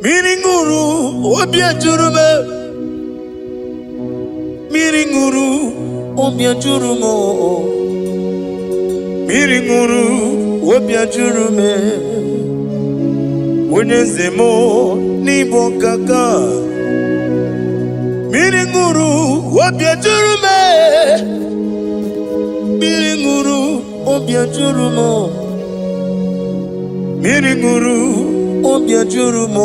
Mmiri ṅụrụ obi ejuru m, mmiri ṅụrụ obi ejuru m, mmiri ṅụrụ obi ejuru m. Onye eze m, n'ịbụ ọkaka. Mmiri ṅụrụ obi ejuru m, mmiri ṅụrụ obi ejuru m, mmiri ṅụrụ obi ejuru m.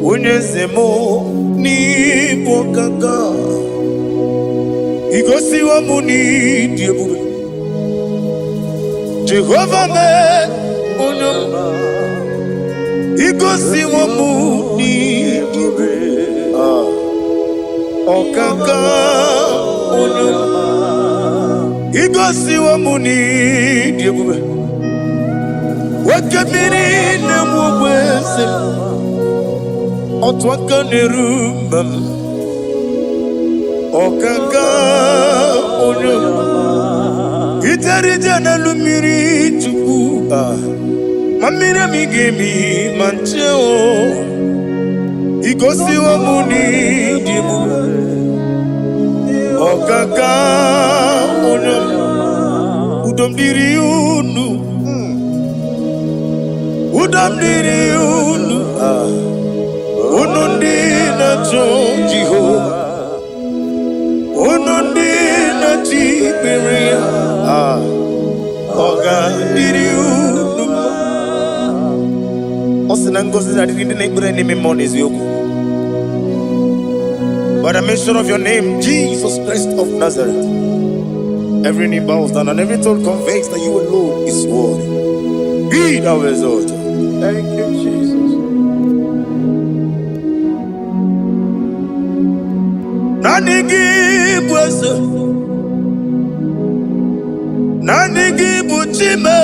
Onye eze m, n'ịbụ ọkaka. Igosiwo m n'ịdị ebube. Jehova mee, onye m, igosiwo m n'ịdị ebube. Ah, ọkaka, onye m, igosiwo m n'ịdị ebube. Oke mmiri na-enwe ogbe eze m, otu aka na-eru mba m, ọkaka, onye m, ijere ije n'elu mmiri, Chukwu. Ah, ma mmiri emi ga-emi ma nche o. Igosiwo m n'ịdị ebube. Ọkaka, onye m, udo m dịrị unu, udo m dịrị unu. Ah, unu ndị na-achọ Jehova, unu ndị na-achọ ikpere ya. Ah, ọ ga-adịrị unu mma. Ọ sị na ngọzi na-adịrị ndị na-ekpere n'ime mmụọ na eziokwu. By the mention of your name, Jesus Christ of Nazareth, every knee bows down and every tongue confess that you alone is worthy. Be thou exalted. Thank you, Jesus. Naanị gị bụ eze, naanị gị bụ Chime.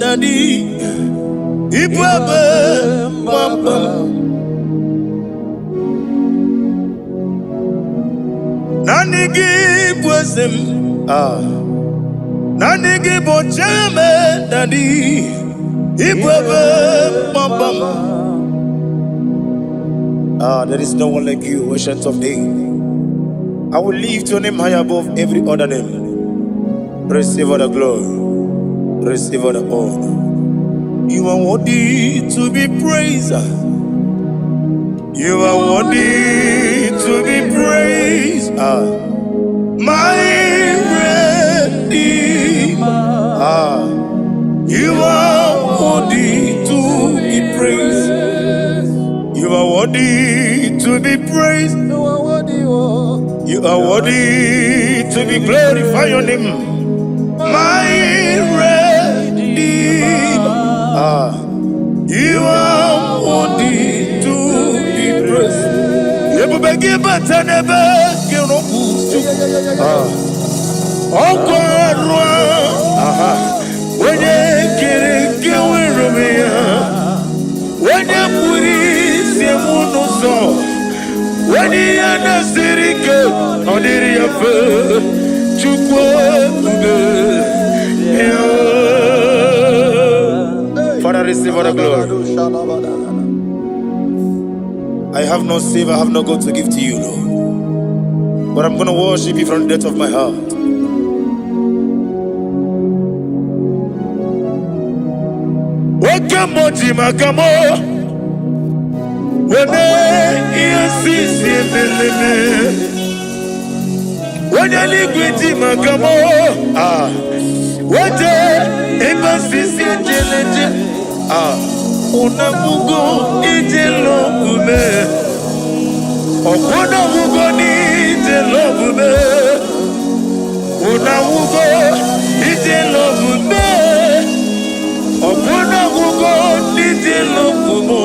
Daddy, ịbụ ebe mgbaba m. Naanị gị bụ eze m. Ah, naanị gị bụ Chime. Daddy, ịbụ ebe mgbaba m. Ah, there is no one like you, Ancient of Days. I will lift your name high above every other name. Receive all the glory, receive all the honor. You are worthy to be praised. You are worthy to be praised. Ah, my Redeemer. Ah, you are worthy to be praised. You are worthy to be praised. You are worthy, oh. You are worthy to be glorified. Your name, my Redeemer. Ah, you are worthy to be praised. Ebube gị bata n'ebe gị rụpụ. Ah, ọkwa arụ. Aha, onye kere eke nwere onwe ya, onye kpụrụ isi m n'ụzọ, onye ihe na-esiri ike ọ dịrị ya mfe. Chukwu ebube ya. Father, receive all the glory. I have no silver, I have no gold to give to you, Lord. But I'm going to worship you from the depth of my heart. Oke mmụọ ji maka m weme ihe sisi emeleme. Onye eluigwe ji maka m, ah, wete ebe sisi ejeleje. Ah, unafugo ije lọbume, ọkwụnafugo n'ije lọbume, unafugo ije lọbume, ọkwụnafugo n'ije lọbume.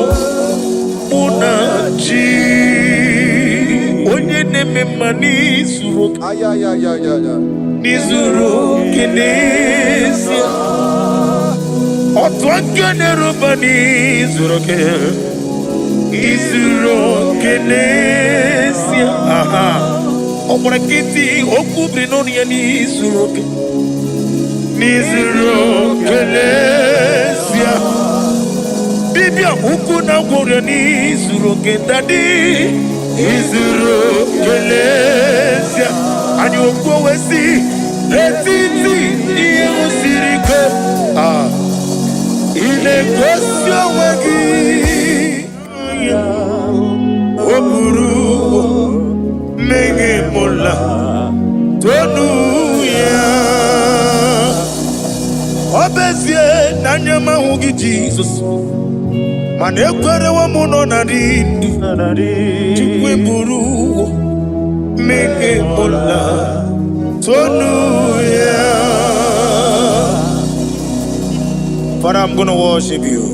Mụ na chi onye na-eme mma n'izuru oke. Ayayayayaya. N'izuru oke n'ezie, otu aka na-eruba n'izuru oke, izuru oke n'ezie. Aha, ọ gbara nkịtị, okwu biri n'ọnụ ya n'izuru oke, n'izuru oke n'ezie. Dibịa ukwu na gwọrọ n'izuru oke, Daddy, izuru oke n'ezie. Anyị okwu wee si n'etiti ihe siri ike, ah, ị na-egosi onwe gị. O buru mmehie mụla tonu ya. Ọ bụ ezie na anya m ahụghị Jizọs, mana ekwerewo m nọ na dị ndụ. Chukwu eburu mmehie mụla tonu ya. Father, I'm going to worship you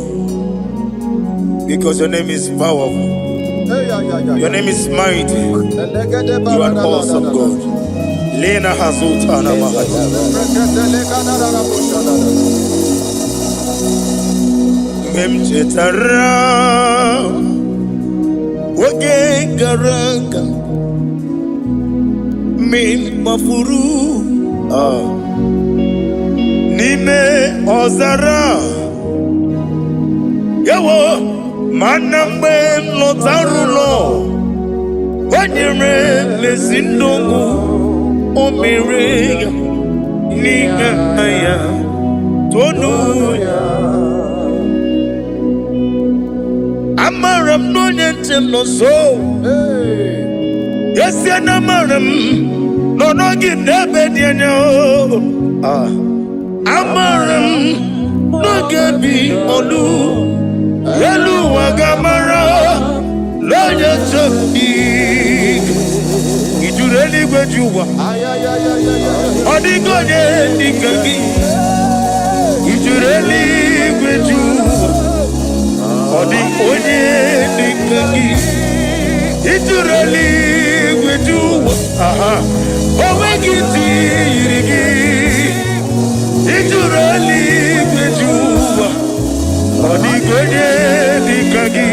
because your name is powerful. Hey, yeah. Your name is mighty. Elegede You are an barada awesome da da. God. Lena Hazutana Mahaya. Rekete legada da da busha da da. Mgbe m chetara oge gara aga, mgbe m kpafuru, ah, n'ime ọzara ewo, mana mgbe m lọtara ụlọ, o nyere m ezi ndụ, o mere ya n'ihe ya tonu ya. Amara m na onye nche m nọ nso. Hey. Esie na amara m nọ n'oge n'ebe dị anya o. Ah. Amara m n'oge bi olu elu ụwa ga-amara n'onye nche m dị. Ijuru eluigwe ji ụwa. Ay, ay, ay, ay, ay, ay. Ọ dịghị onye dịka gị. Ijuru eluigwe ji ụwa. Ọ dị onye dịka gị. Ijuru eluigwe ji ụwa. Aha, o nweghị ntị yiri gị. Ijuru eluigwe ji ụwa. Ọ dịghị onye dịka gị.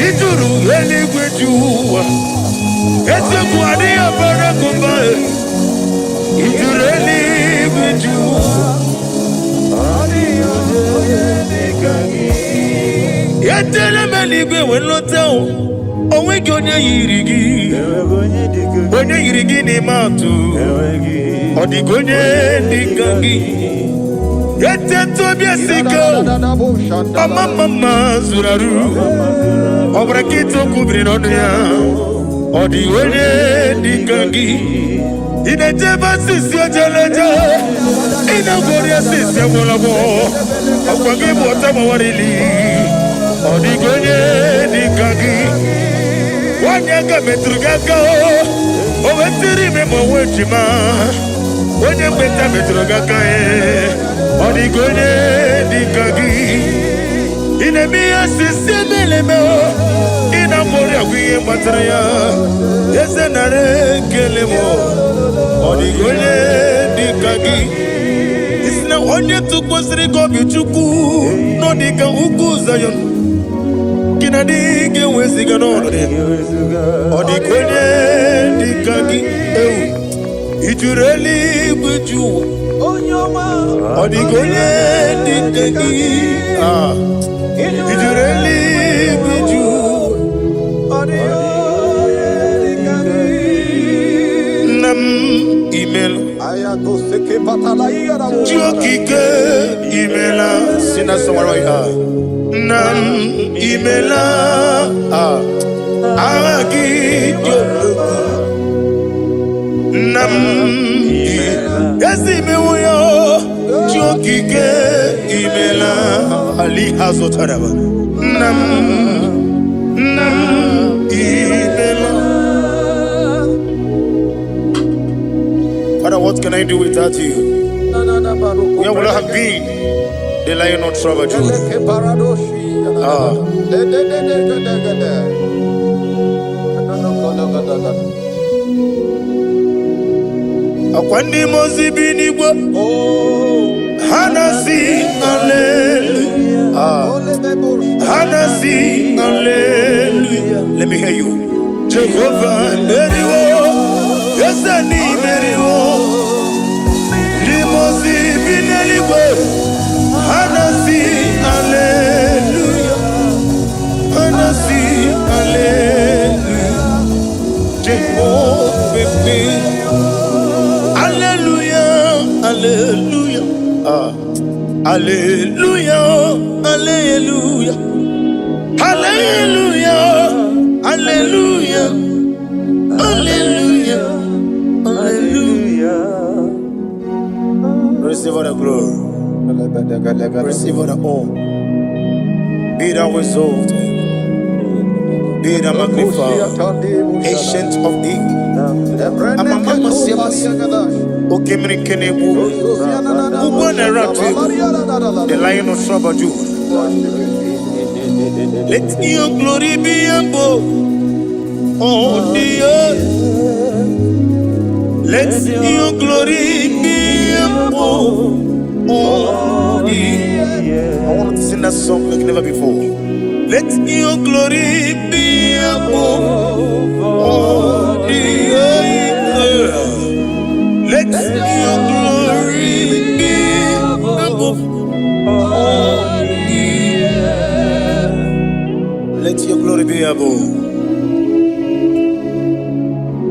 Ijuru eluigwe ji ụwa. Eziokwu adịghị abara gụba. Ijuru eluigwe ji ụwa. Ọ dịghị onye dịka gị. Etele m eluigwe wee lọta o, o nweghị onye yiri gị. Enweghị onye dịka gị. Onye yiri gị n'ime atụ. Enweghị. Ọ dịghị onye dịka gị. Etete obi esi ike o. Da da da busha da da. Ọma mma mma zuru arụ. Ọ bụrụ nkịta okwu biri n'ọnụ ya. Ọ dị onye dịka gị. Ị na-ejebe asịsị ojeleje, ị na-agwọrị asịsị agwọlagwọ. Ọkwa gị bụ ọta gbawarili. Ọ dịghị onye dịka gị. Nwanyị aka metụrụ gị aka, o wetiri ime ma onwe ejima. Onye mgbeta metụrụ gị aka, ee, ọ dịghị onye dịka gị. Ị na-eme ihe osisi emeleme o, ị na-agwọrị agwụ ihe gbatara ya. Eze, nara ekele m. Ọ dịghị onye dịka gị. Isi na onye tụkwasịrị gị obi, Chukwu, nọ dịka ugwu Zayọn gị na adịghị ga-eweziga n'ọnọdụ ya. Ọ dịka onye dịka gị. Ewu, ijuru eluigwe ju ụwa. Onye ọma. Ọ dịka onye dịka gị. Ah, ijuru eluigwe ju ụwa. Ọ dịghị onye dịka gị. Nna m, imela. Ayatoseke patala iyara wo. Chi okike, imela. Si na sọgbara ya. Nna m, imela. Ah, agha gị dị odogwu. Nna m, ezi imewo ya. Chi okike, imela. Ali azụtara nna m. Nna m, imela. Father, what can I do without you? Na na na baruko. Where would I have been? The Lion of tribe of Judah. Eleke paradoshi. Ah. De de de de de de de de. No no no no no no. Akwa ndị mmụọ ozi bi n'igwe. Oh. Ha na-asị hallelujah. Ah. Ole bebo. Ha na-asị hallelujah. Let me hear you. Jehovah meriwo, eze n'imeriwo. Ndị mmụọ ozi bi n'eluigwe. Ha na-asị hallelujah. Ah. Hallelujah, hallelujah, hallelujah, hallelujah, hallelujah, hallelujah. Receive all the glory, receive all the honor. Be thou exalted, be thou magnified, Ancient of Days. Amama siamasi, okemiri kenegbu, ugbo na-ere atụ egwu, the Lion of tribe of Judah. Let your glory be above all the earth. Let your glory be above all the earth. I want to sing that song like never before. Let your glory be above all the earth. Let your glory be above all the earth. Let your glory be above.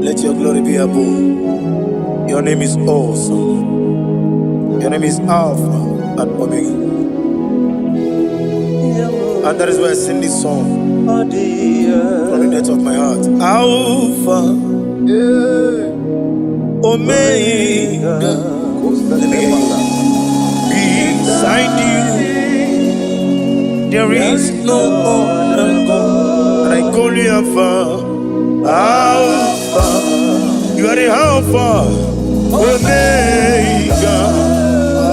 Let your glory be above. Your name is awesome. Your name is Alpha and Omega. And that is why I sing this song from the depth of my heart. Alpha, Omega. Let me hear you. Beside you, there is no other God. And I call you Alpha. Alpha. You are the Alpha, Omega.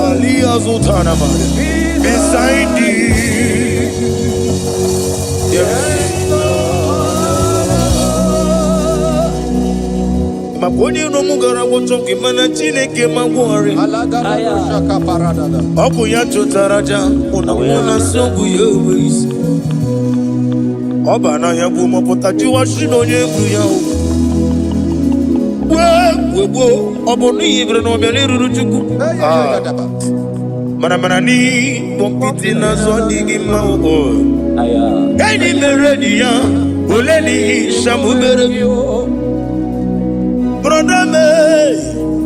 Ali Azutanama. Beside you, there is no. Maka onye iro m gara gwọchọ gị, mana Chineke ma gwọrị. Ọ bụ ya chụtara aja mụ na mụ na nsị ọgwụ ya enweghị isi. Ọ ba n'ahịa bụ mọpụta jụwa shi na onye egwu ya o. Gboo gboo, ọ bụ n'ihi bere na ọbịa n'eruru Chukwu. Ah, mana mana n'ikpọ nkịtị n'azụ adịghị mma o. Enyi mere enyi ya ole n'ihi shamubere brother me,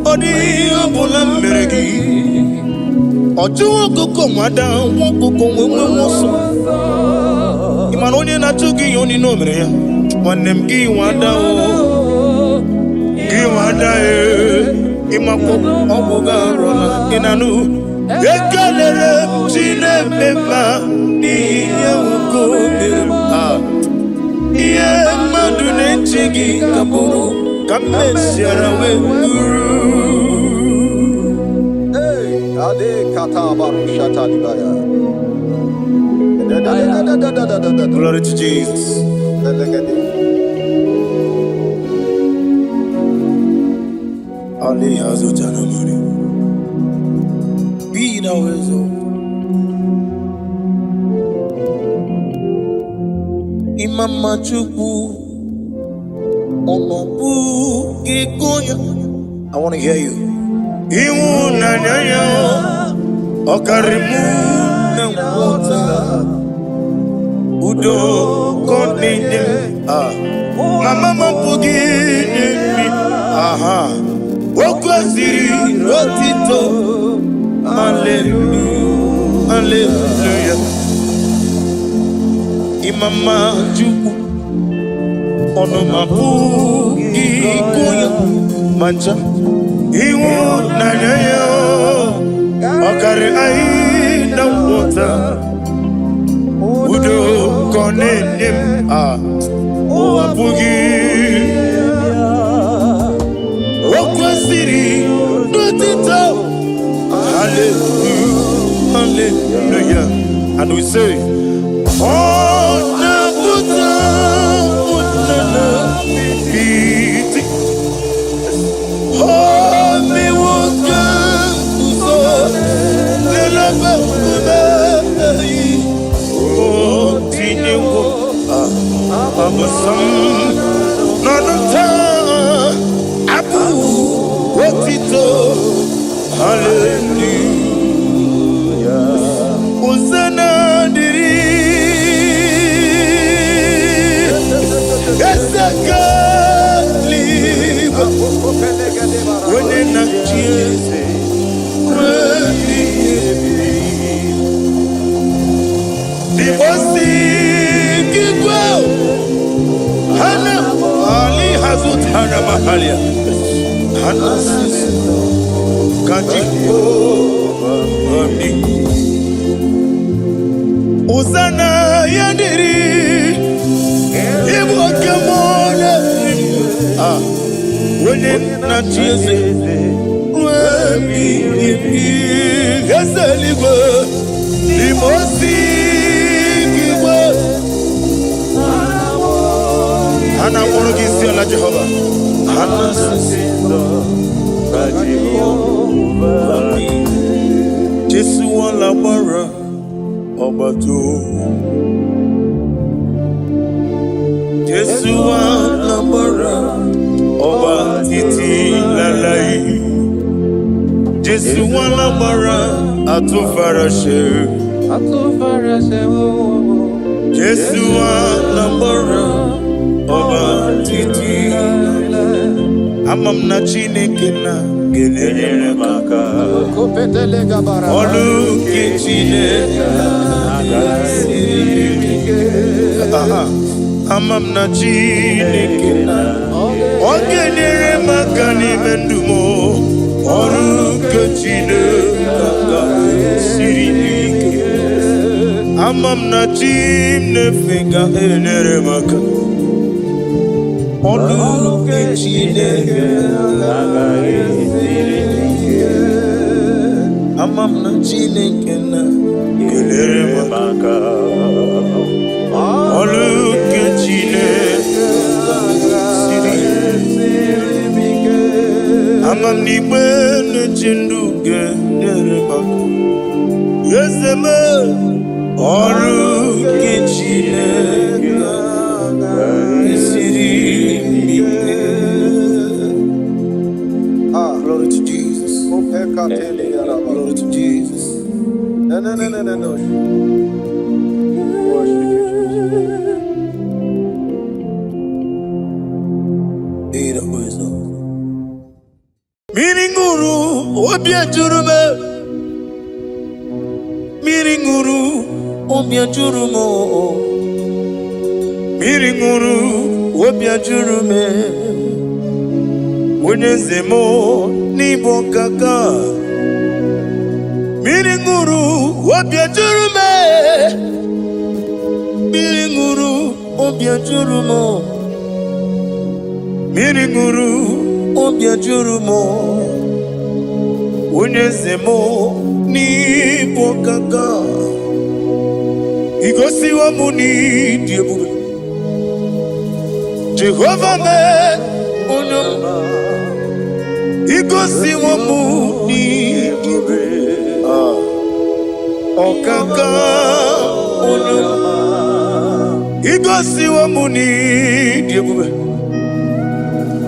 ọ dịghị ihe ọbụla m mere gị. Ọ chụwa ọkụkọ nwada nwa ọkụkọ nwe nwe nwe ọsọ. Ị mana onye na-achụ gị ihe onye o mere ya, nwanne m, gị nwada o, gị nwada e, ịmakwa ọgwụ gị arụla ị na-anụ. Ekelere m Chineke ma n'ihi ihe nwoke o mere m. Ah, ihe mmadụ na-eche gị ka bụrụ ka m mesiara wee bụrụ. Hey, Ade kata baru shata dibaya. Da da da da da da da da da. Glory to Jesus. Belegede. Ali Azutana Mari. Be thou exalted. Imama Chukwu, ọnọbụ ego ya. I want to hear you. Ịhụnanya ya ọ karịrị mụ na nghọta. Udo ka ọ na-enye m. Ah. Mama m apụghị inye m. Aha. O kwesịrị otito. Hallelujah. Hallelujah. Imama Chukwu, ọnụma apụghị ịgụ ya ma ncha. Ịhụnanya ya ọ karịrị anyị na nghọta. Udo ka ọ na-enye m. Ah, ụwa apụghị. O kwesịrị n'otito. Hallelujah, hallelujah. And we say, ọ na-apụta ụnana iti. O mewo ka nguzo n'elebe nkume eyi. O tinyewo abụsam n'ọnụ taa abụ otito. Hallelujah. Hosanna dịrị Eze eluigwe, onye na-achị eze ruo ebighị. Mahalia. Ha na-asị ka Jehova dị. Hosanna ya dịrị, ịbụ oke mmụọ na-eri. Ah, onye na-achị eze ruo ebighị ebi, eze eluigwe, n'ime osi gị igwe. Ha na-akpọrọ gị isi ala, Jehova. Ha na-asị Ka Jehova dị. Jesu wala gbara ọgbata. Jesu wala gbara ọgba títí láláì. Jésù wala gbara àtúnfaraṣe. Jésù wala gbara ọgba títí. Ama m na Chineke na ga-enyere m aka. Ọlụ nke Chineke siri ike. Aha. Ama m na Chineke na ọ ga-enyere m aka n'ime ndụ m. Ọrụ nke Chineke siri ike. Ama m na chi m na-efe ga-enyere m aka. Ọrụ nke Chineke Agaghị esiri ike. Ama m na Chineke na ga-enyere m aka. Maka Ọrụ nke Chineke siri ike. Ama m na igbe na-eche ndụ ga-enyere m aka. Eze m, ọrụ nke Chineke siri ike. Ah. Glory to Jesus. Glory to Jesus. No, no, no, no, no, no. Worship you, Jesus. Be the wisdom. Mmiri ṅụrụ obi ejuru m, mmiri ṅụrụ obi ejuru m, mmiri ṅụrụ obi ejuru m, onye eze m n'ịbụ kaka. Mmiri ṅụrụ obi ejuru m, mmiri ṅụrụ obi ejuru m, mmiri ṅụrụ obi ejuru m, onye eze m n'ịbụ kaka. Igosiwo m n'ịdị ebube, Jehova mee onye m. Igosiwo m n'ịdị ebube. Ah, ọkaka onye m. Igosiwo m n'ịdị ebube.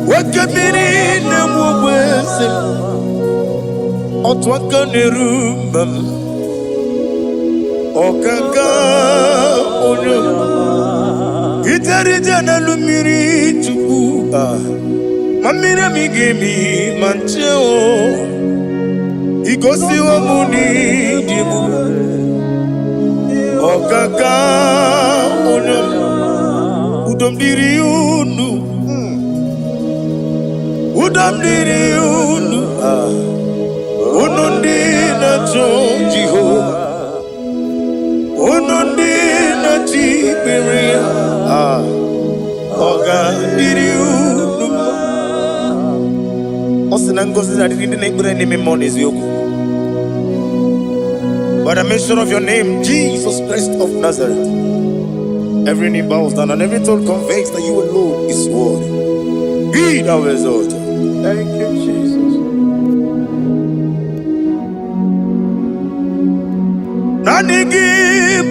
Nwoke mmiri na-enwe ogbe eze m, otu aka na-eru mba m, ọkaka onye m. Ijere ije n'elu mmiri, Chukwu. Ah, ma mmiri emi ga-emi ma nche o. Igosiwo m n'ịdị ebube, ọkaka onye m. Udo m dịrị unu, udo m dịrị unu. Ah, unu ndị na-achọ Jehova, unu ndị na-achọ ikpere ya. Ah, ọ ga-adịrị unu mma. Ọ sị na ngọzi na-adịrị ndị na-ekpere n'ime mmụọ na eziokwu. By the mention of your name, Jesus Christ of Nazareth, every knee bows down and every tongue confesses that you alone is worthy. Be thou exalted. Thank you, Jesus. Naanị gị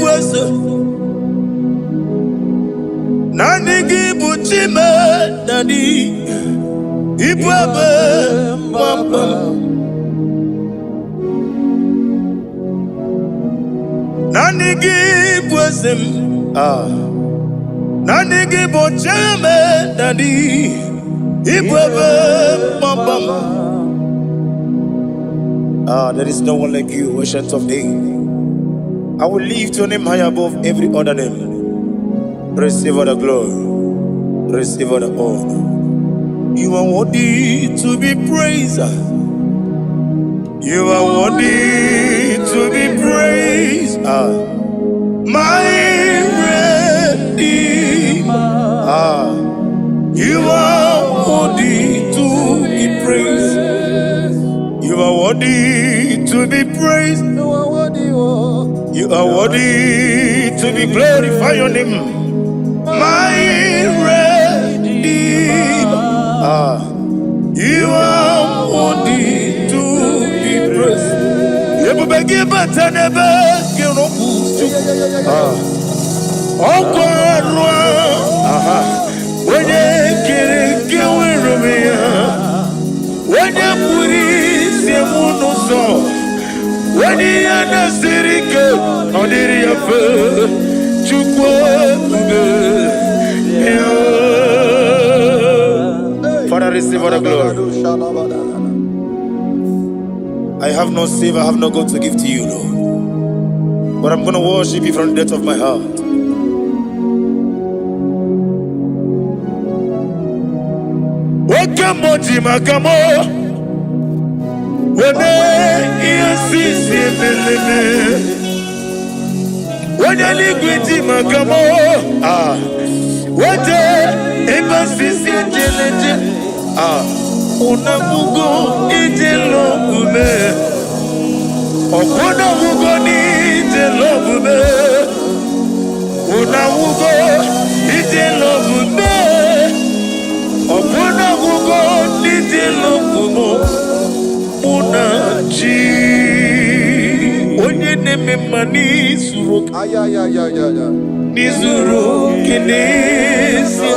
bụ eze, naanị gị bụ Chime Daddy, ịbụ ebe mgbaba m. Naanị gị bụ eze m. Ah. Naanị gị bụ Chime Daddy, ịbụ ebe mgbaba m. Ah, there is no one like you, Ancient of Days. I will lift your name high above every other name. Receive all the glory. Receive all the honor. You are worthy to be praised. You are worthy to be praised. Ah. My Redeemer. Ah. You are worthy to be praised. You are worthy to be praised. You are worthy, oh. You are worthy to be glorified. Your name. My Redeemer. Ah. You are worthy to be praised. Ebube gị bata n'ebe gị rụpụ Chukwu. Ah. Ọkwa arụ. Aha. Onye kere nke nwere onwe ya. Onye kpụrụ isi m n'ụzọ. Onye ihe na-esiri ike ọ dịrị ya mfe. Chukwu ebube. Ya. Father, receive all the glory. I have no silver, I have no gold to give to you, Lord. But I'm going to worship you from the depth of my heart. Oke mmụọ ji maka m weme ihe sisi emeleme. Onye eluigwe ji maka m ah wete ebe sisi ejeleje ah unabugo ije lọbume ọkwụnabugo n'ije lọbume unabugo ije lọbume ọkwụnabugo n'ije lọbume mụ na chi onye na-eme mma n'izuru oke Ayayayayaya. N'izuru oke n'ezie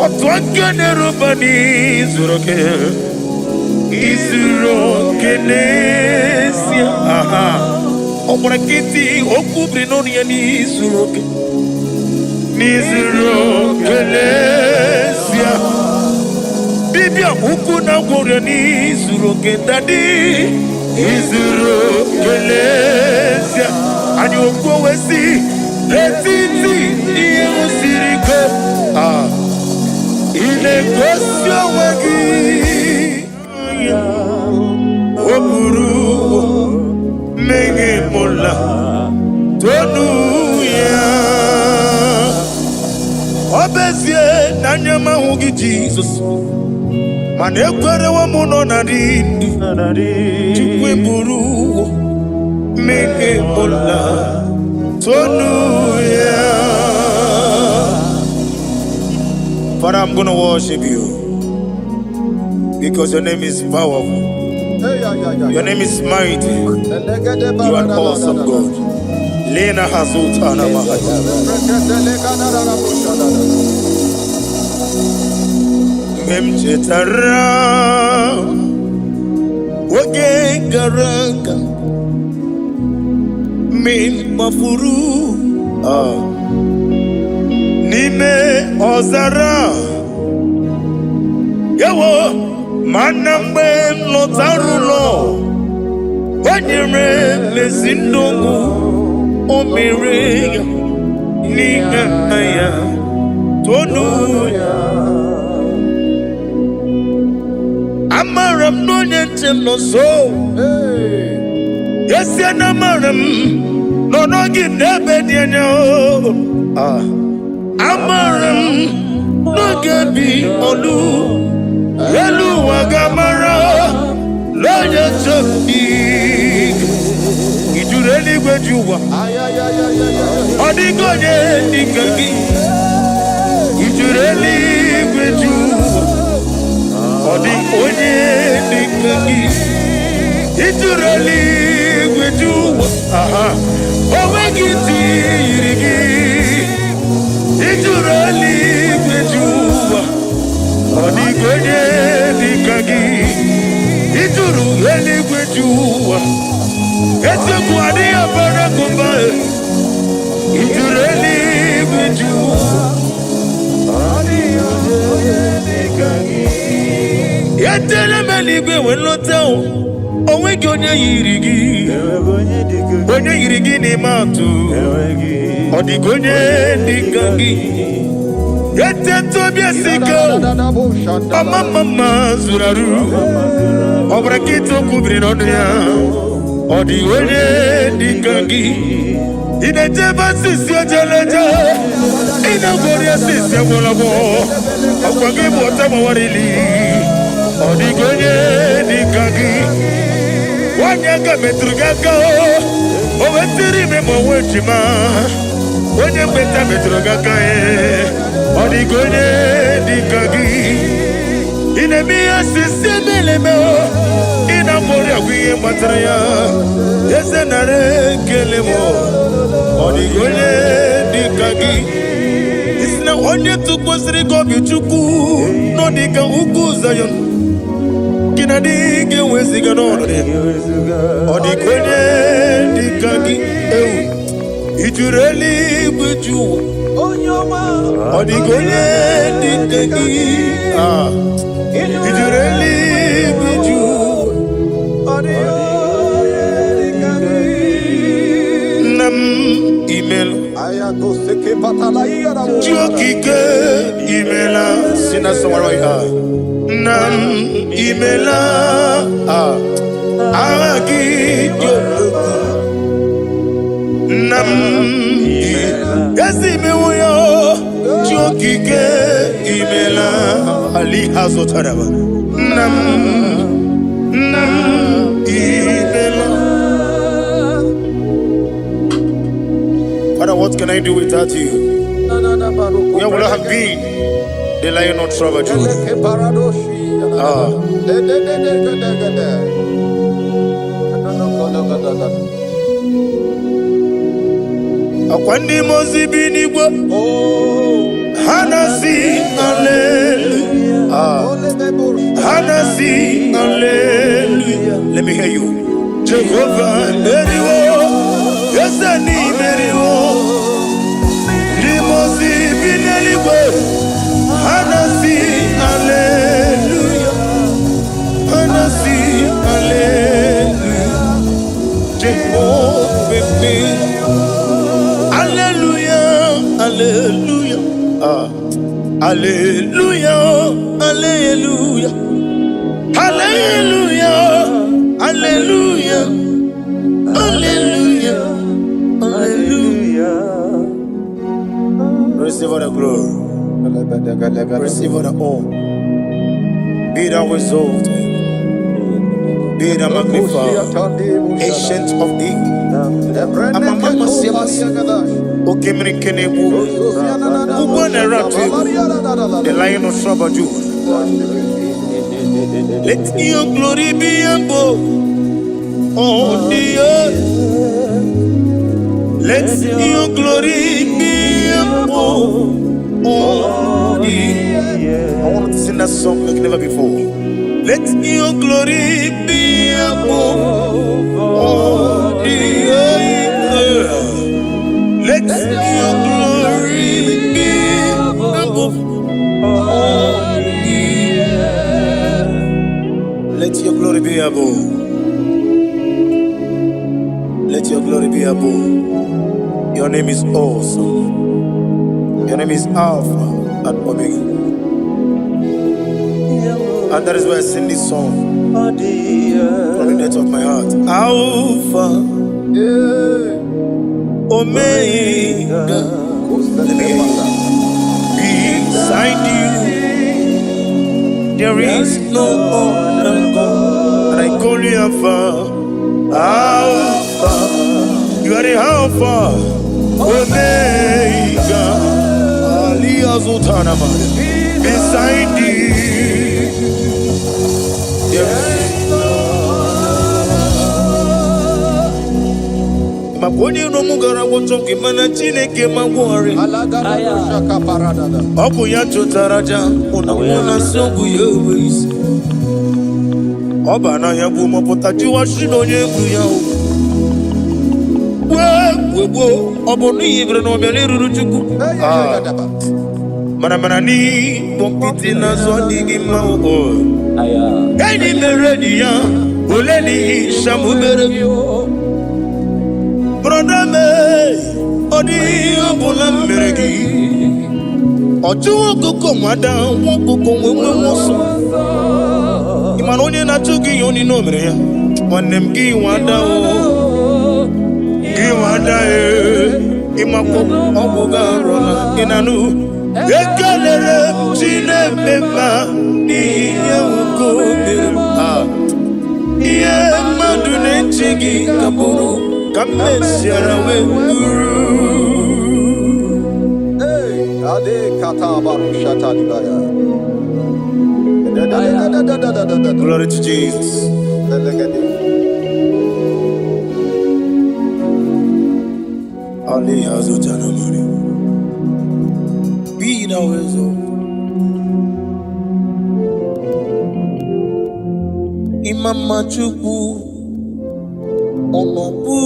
otu aka na-eruba n'izuru oke izuru oke n'ezie aha ọ gbara nkịtị okwu biri n'ọnụ ya n'izuru oke n'izuru oke n'ezie dibịa ukwu na gwọrọ n'izuru oke daddy izuru oke n'ezie anyị okwu wee si n'etiti ihe siri ike ah ị na-egosi onwe gị o buru mmehie mụla tonu ya ọ bụ ezie na anya m ahụghị Jizọs mana ekwerewo m nọ na dị ndụ Chukwu eburu mmehie mụla tonu ya. Father, I'm going to worship you because your name is powerful. Hey, yeah, yeah, yeah. Your name is mighty. Elegede You are an awesome God. Lena Hazutana Mahaya. Rekete Mgbe m chetara oge gara aga mgbe m kpafuru n'ime ọzara ewo mana mgbe m lọtara ụlọ o nyere m ezi ndụ o mere ya n'ihe ya tonu ya amara m na onye nche m nọ nso esie na amara m nọ n'oge n'ebe dị anya o. Ah. Amara m n'oge bi olu elu ụwa ga-amara n'onye nche m dị ijuru eluigwe ji ụwa ọ dịghị onye dịka gị ijuru eluigwe ji ụwa ọ dị onye dịka gị ijuru eluigwe ji ụwa aha o nweghị ntị yiri gị ijuru eluigwe ji ụwa ọ dịghị onye dịka gị ijuru eluigwe ji ụwa eziokwu adịghị abara gụba ijuru eluigwe ji ụwa etela m eluigwe wee lọta o onweghị onye yiri gị onye yiri gị n'ime atụ ọ dịghị onye dịka gị. Etete obi esike o. Ọma mma mma zuru arụ. Ọ bụrụ nkịta okwu biri n'ọnụ ya. Ọ dị onye dị ka gị. Ị na-ejebe asịsị ojeleje. Ị na-agwọrị asịsị agwọrọgwọ. Ọkwa gị bụ ọta gbawara ili. Ọ dịghị onye dị ka gị. Nwanyị aka metụrụ gị aka o. O wetiri ime ma onwe ejima. Onye mgbeta metụrụ gị aka e. Ọ dịghị onye dị ka gị. Ị na-eme ihe osisi ebelebe o. Ị na-agwọrị agwụ ihe gbatara ya. Eze nara ekele m o. Ọ dịghị onye dị ka gị. Isi na onye tụkwasịrị gị obi Chukwu nọ dị ka ugwu Zayọn. Gị na dị ga-eweziga n'ọnọdụ ya. Ọ dịghị onye dị ka gị ewu. I juru eluigwe ju ụwa. Ọ dịghị onye dị ka gị. Ah. I juru eluigwe ju ụwa. Nna m imela. Chi okike imela. Si na sọgbara ya. Nna m imela. Ah. Aha gị dị omimi. Nna m ezi imewo ya o. Chi okike imela. Ali ha zụtara m. Nna m, nna m imela. Father, what can I do without you? Where would I have been? The lion of tribe of Judah. Ah. Akwa ndị mmụọ ozi bi n'igwe ha na-asị hallelujah. Ah. Ha na-asị hallelujah. Let me hear you. Jehovah meriwo, eze n'imeriwo. Ndị mmụọ ozi bi n'eluigwe ha na-asị hallelujah. Ha na-asị hallelujah. Jehovah meriwo. Hallelujah, hallelujah. Ah. Hallelujah, hallelujah. Hallelujah, hallelujah, hallelujah, hallelujah. Receive all the glory, receive all the honor. Be thou exalted, be thou magnified, ancient of days. Okemiri Kenegbu, Ugbo na-ere atụ egwu, the lion of tribe of Judah. Let your glory be above on the earth. Let your glory be above on the earth. I want to sing that song like never before. Let your glory be above on the earth. Let your glory be above on the earth. Let your glory be above. Let your glory be above. Your name is awesome. Your name is Alpha and Omega. And that is why I sing this song from the depth of my heart. Alpha, Omega. Let me hear you. Beside you, there is no other God. And I call you Alpha. Alpha. You are the Alpha, Omega. Ali Azutanama. Beside you, there is maka onye iro m gara gwọchọ gị mana Chineke ma gwọrị. Ọ bụ ya chụtara aja mụ na mụ na nsị ọgwụ ya enwe isi. Ọ ba n'ahịa bụ mọpụta jụwa shi na onye egwu ya o. Wee gboo ọ bụ n'ihi bere na ọbịa n'eruru Chukwu. Ah. Mana mana n'ikpọ nkịtị n'azụ adịghị mma o. Enyi mere enyi ya ole n'ihi shamu mere. Brother me, ọ dịghị ihe ọ bụla m mere gị. Ọchụ nwa ọkụkọ nwada, nwa ọkụkọ nwe nwe nwe ọsọ. Ị ma na onye na-achụ gị ihe onye o mere ya? Nwanne m, gị nwada o, gị nwada e. Ịmakwa ọgwụ gị arụla ị na-anụ. Ekelere m Chineke ma n'ihi ihe nwoke o mere m. Ah. Ihe mmadụ na-eche gị ka bụrụ ka m mesiara wee bụrụ. Hey, Ade kata barushata libaya. Da da da da da da da da da. Glory to Jesus. Elegede. Ali hazutana mari. Be thou exalted. Imama Chukwu, ọnọbụ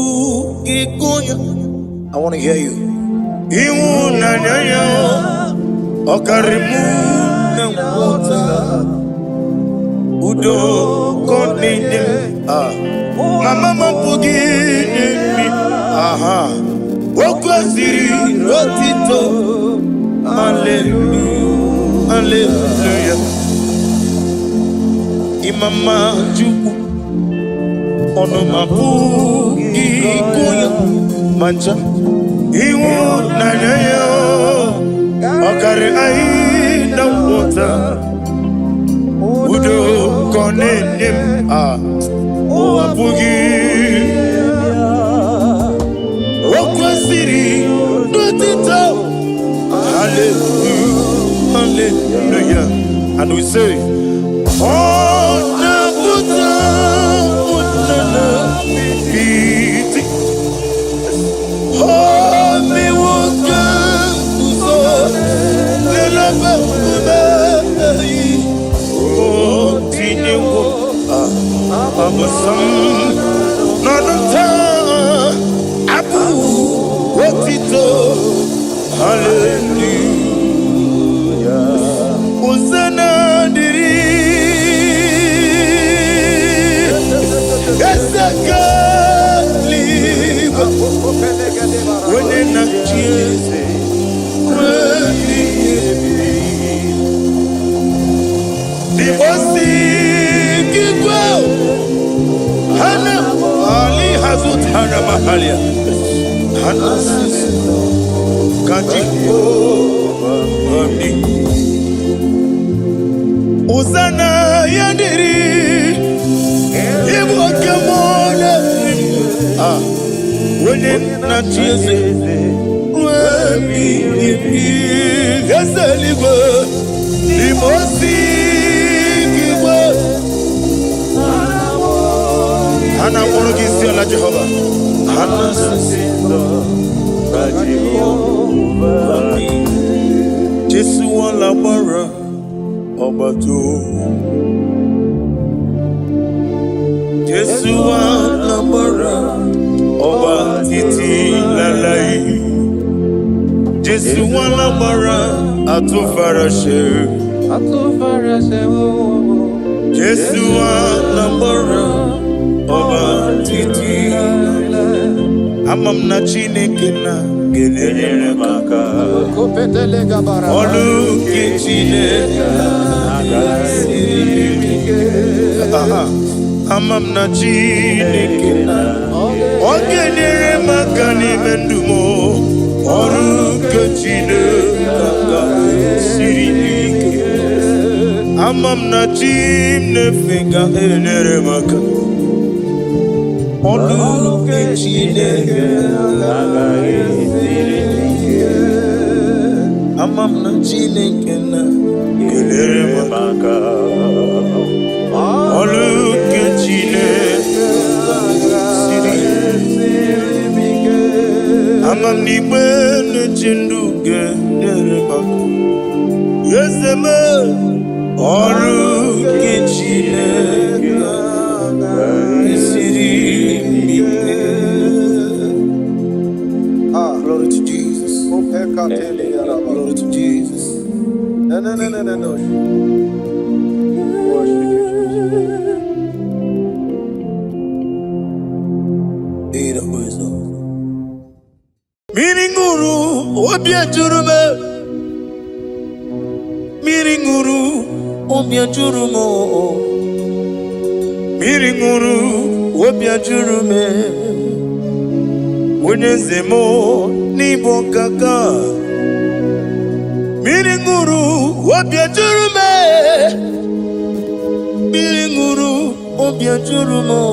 ịgụ ya. I want to hear you. Ịhụnanya ya ọ karịrị mụ na nghọta. Udo ka ọ na-enye m. Ah. Mama m apụghị inye m. Aha. O kwesịrị otito. Hallelujah. Hallelujah. Imama Chukwu, ọnụ m apụghị ịgụ ya ma ncha. Ịhụnanya ya ọ karịrị anyị na nghọta. Udo ka ọ na-enye m. Ah. Ụwa apụghị. O kwesịrị n'otito. Hallelujah. Hallelujah. And we say, ọ na-apụta ụnana iti. O mewo ka nguzo n'elebe nkume. O tinyewo abụsam n'ọnụ taa abụ otito. Hallelujah. Hosanna dịrị Eze eluigwe, onye na-achị eze ruo ebighị ebi. Dibosi igwe hana ali hazutara mahalia hana sisi ka Jehova dị. Hosanna ya dịrị ịbụ oke mmụọ na-eri. Ah, onye na-achị eze ruo ebighị ebi. Eze eluigwe, n'ime osi igwe ha na-akpọrọ gị isi ala. Jehova, ha na-asị Ka Jehova dị. Jesu wala gbara ọgbata. Jesu wala gbara ọba títí láláì. Jésù wala gbara àtúnfaraṣe. Jésù wala gbara ọba títí. Ama m na Chineke na ga-enyere Enyere m m aka. aka. Ọlụ nke Chineke siri ike. Aha. Ama m na Chineke na ọ ga-enyere m aka n'ime ndụ m. Ọrụ nke Chineke siri ike. Ama m na chi m na-efe ga-enyere m aka. Ọrụ nke Chineke Agaghị esiri m ike. Ama m na Chineke na ga-enyere m Enyere m aka. aka. Ọrụ nke Chineke siri. Ama m na igbe na-eche ndụ ga-enyere m aka. Eze m, ọrụ nke Chineke siri ike. Ah, Glory to Jesus. Glory to Jesus. No, no, no, no, no, no. Worship you, Jesus. Be the wisdom. Mmiri ṅụrụ obi ejuru m. Mmiri ṅụrụ, obi ajụrụ m o. Mmiri ṅụrụ, obi ajụrụ m e. Onye eze m n'ịbụ ọkaka. Mmiri ṅụrụ, obi ajụrụ m e. Mmiri ṅụrụ, obi ajụrụ m o.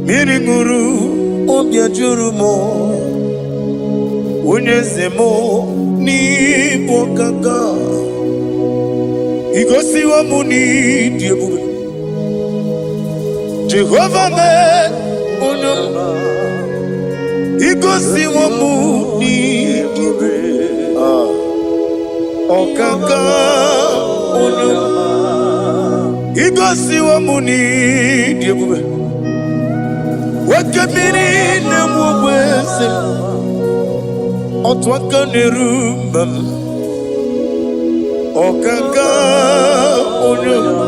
Mmiri ṅụrụ, obi ajụrụ m o. Onye eze m n'ịbụ ọkaka. Igosiwo m n'ịdị ebube. Jehova mee, onye ọma. Igosiwo m n'ịdị ebube. Ah, ọkaka, onye ọma. Igosiwo m n'ịdị ebube. Nwoke mmiri na-enwe ogbe eze m. Otu aka na-eru mba m. Ọkaka, onye ọma.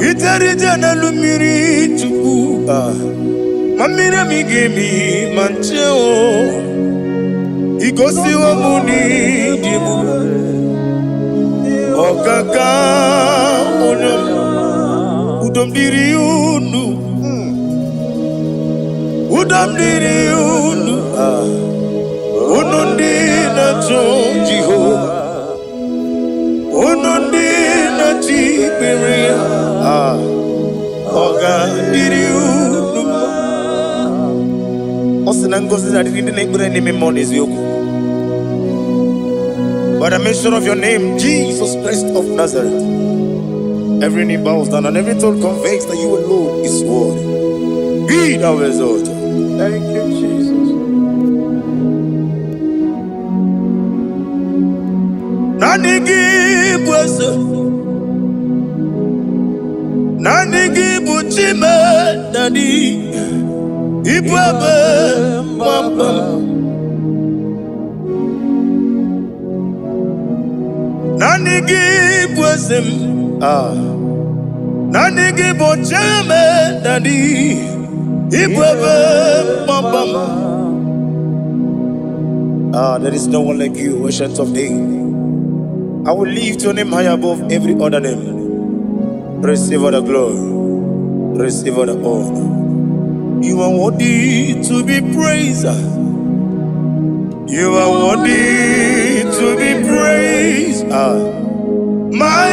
Ijere ije n'elu mmiri, Chukwu. Ah, ma mmiri emi ga-emi ma nche o. Igosiwo m n'ịdị ebube. Ọkaka, onye ọma. Udo m dịrị unu. Udo m dịrị unu. Ah, unu ndị na-achọ Jehova, unu ndị na-achọ ikpere ya. Ah, ọ ga-adịrị unu mma. Ọ sị na ngọzi na-adịrị ndị na-ekpere n'ime mmụọ na eziokwu. By the mention of your name, Jesus Christ of Nazareth, every knee bows down and every tongue confesses that you alone is worthy. Be thou exalted. Thank you, Jesus. Naanị gị bụ eze. Naanị gị bụ Chime Daddy. Ibu ebe gbamgbam. Naanị gị bụ eze m. Ah. Naanị gị bụ Chime Daddy. Ibu ebe gbamgbam. Ah, there is no one like you, Ancient of Days. I will lift your name high above every other name. Receive all the glory. Receive all the honor. You are worthy to be praised. You are worthy to be praised. Ah, my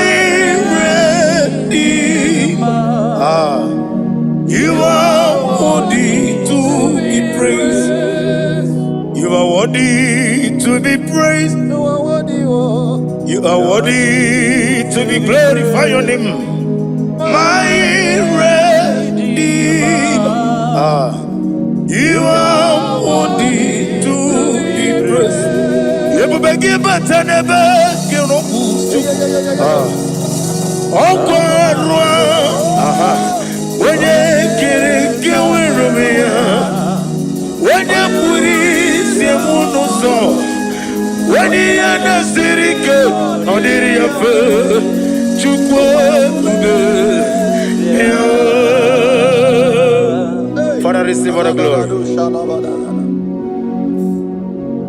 Redeemer. Ah, you are worthy to be praised. You are worthy to be praised. You are worthy, oh. You are worthy to be glorified. Your name, my Redeemer. Ah, you are worthy to be praised. Ebube gị bata n'ebe gị rọpụ Chukwu. Ah, ọkwa arụ. Aha, onye kere nke nwere onwe ya, onye kpụrụ isi m n'ụzọ, onye ihe na-esiri ike ọ dịrị ya mfe. Chukwu ebube ya. Father, receive all the glory.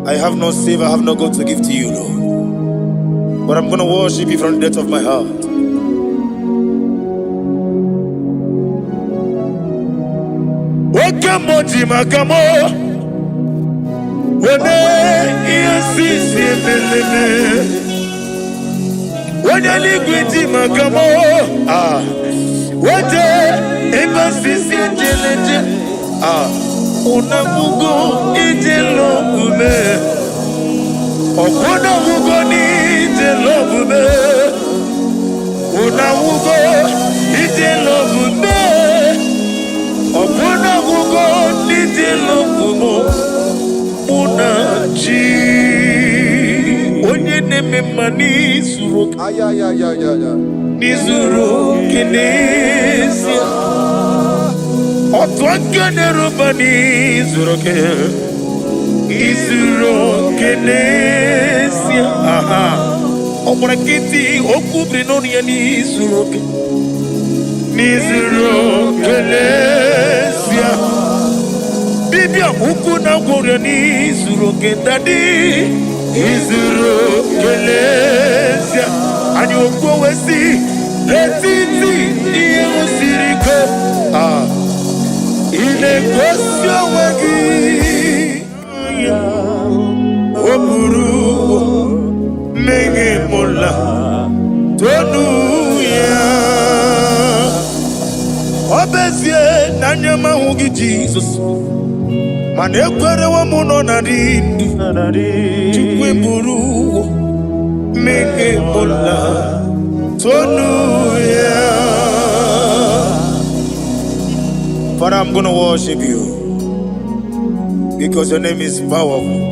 I have no silver, I have no gold to give to you, Lord. But I'm going to worship you from the depth of my heart. Oke mmụọ ji maka mụ wene ihe sisi emeleme. Onye eluigwe ji maka mụ. Ah, wete ebe sisi ejeleje. Ah, unabugo ije lọbụme. Ọkwụnabugo n'ije lọbụme. Unabugo ije lọbụme. Ọkwụnabugo n'ije lọbụme. Mụ na chi onye na-eme mma n'izuru oke. Ayayayayaya. N'izuru oke n'ezie. Otu aka na-eruba n'izuru oke. Izuru oke n'ezie. Aha, ọ gbara nkịtị, okwu biri n'ọnụ ya n'izuru oke. N'izuru oke n'ezie. Dibịa ukwu na gwọrọ n'izuru oke, Daddy. Izuru kelezie anyị okwu si n'etiti ihe siri ike. Ah, ị na-egosi onwe gị. O buru mmehie mụla tonu ya. Ọ bụ ezie na anya m ahụghị Jizọs, mana ekwerewo m nọ na dị ndụ. Chukwu eburu mmehie mụla tonu ya. Father, I'm going to worship you because your name is powerful.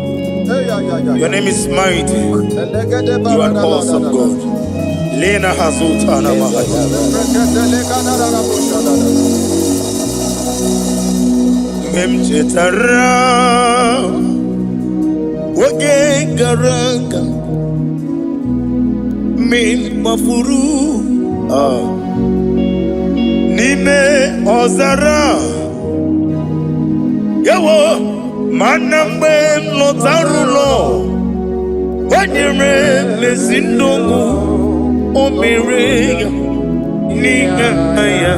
Your name is mighty. You are an awesome God. Lena Hazutana Mahaya. Mgbe m chetara oge gara aga, mgbe m gbafuru n'ime ọzara, ewo, mana mgbe m lọtara ụlọ, o nyere m ezi ndụ, o mere ya n'ihe ya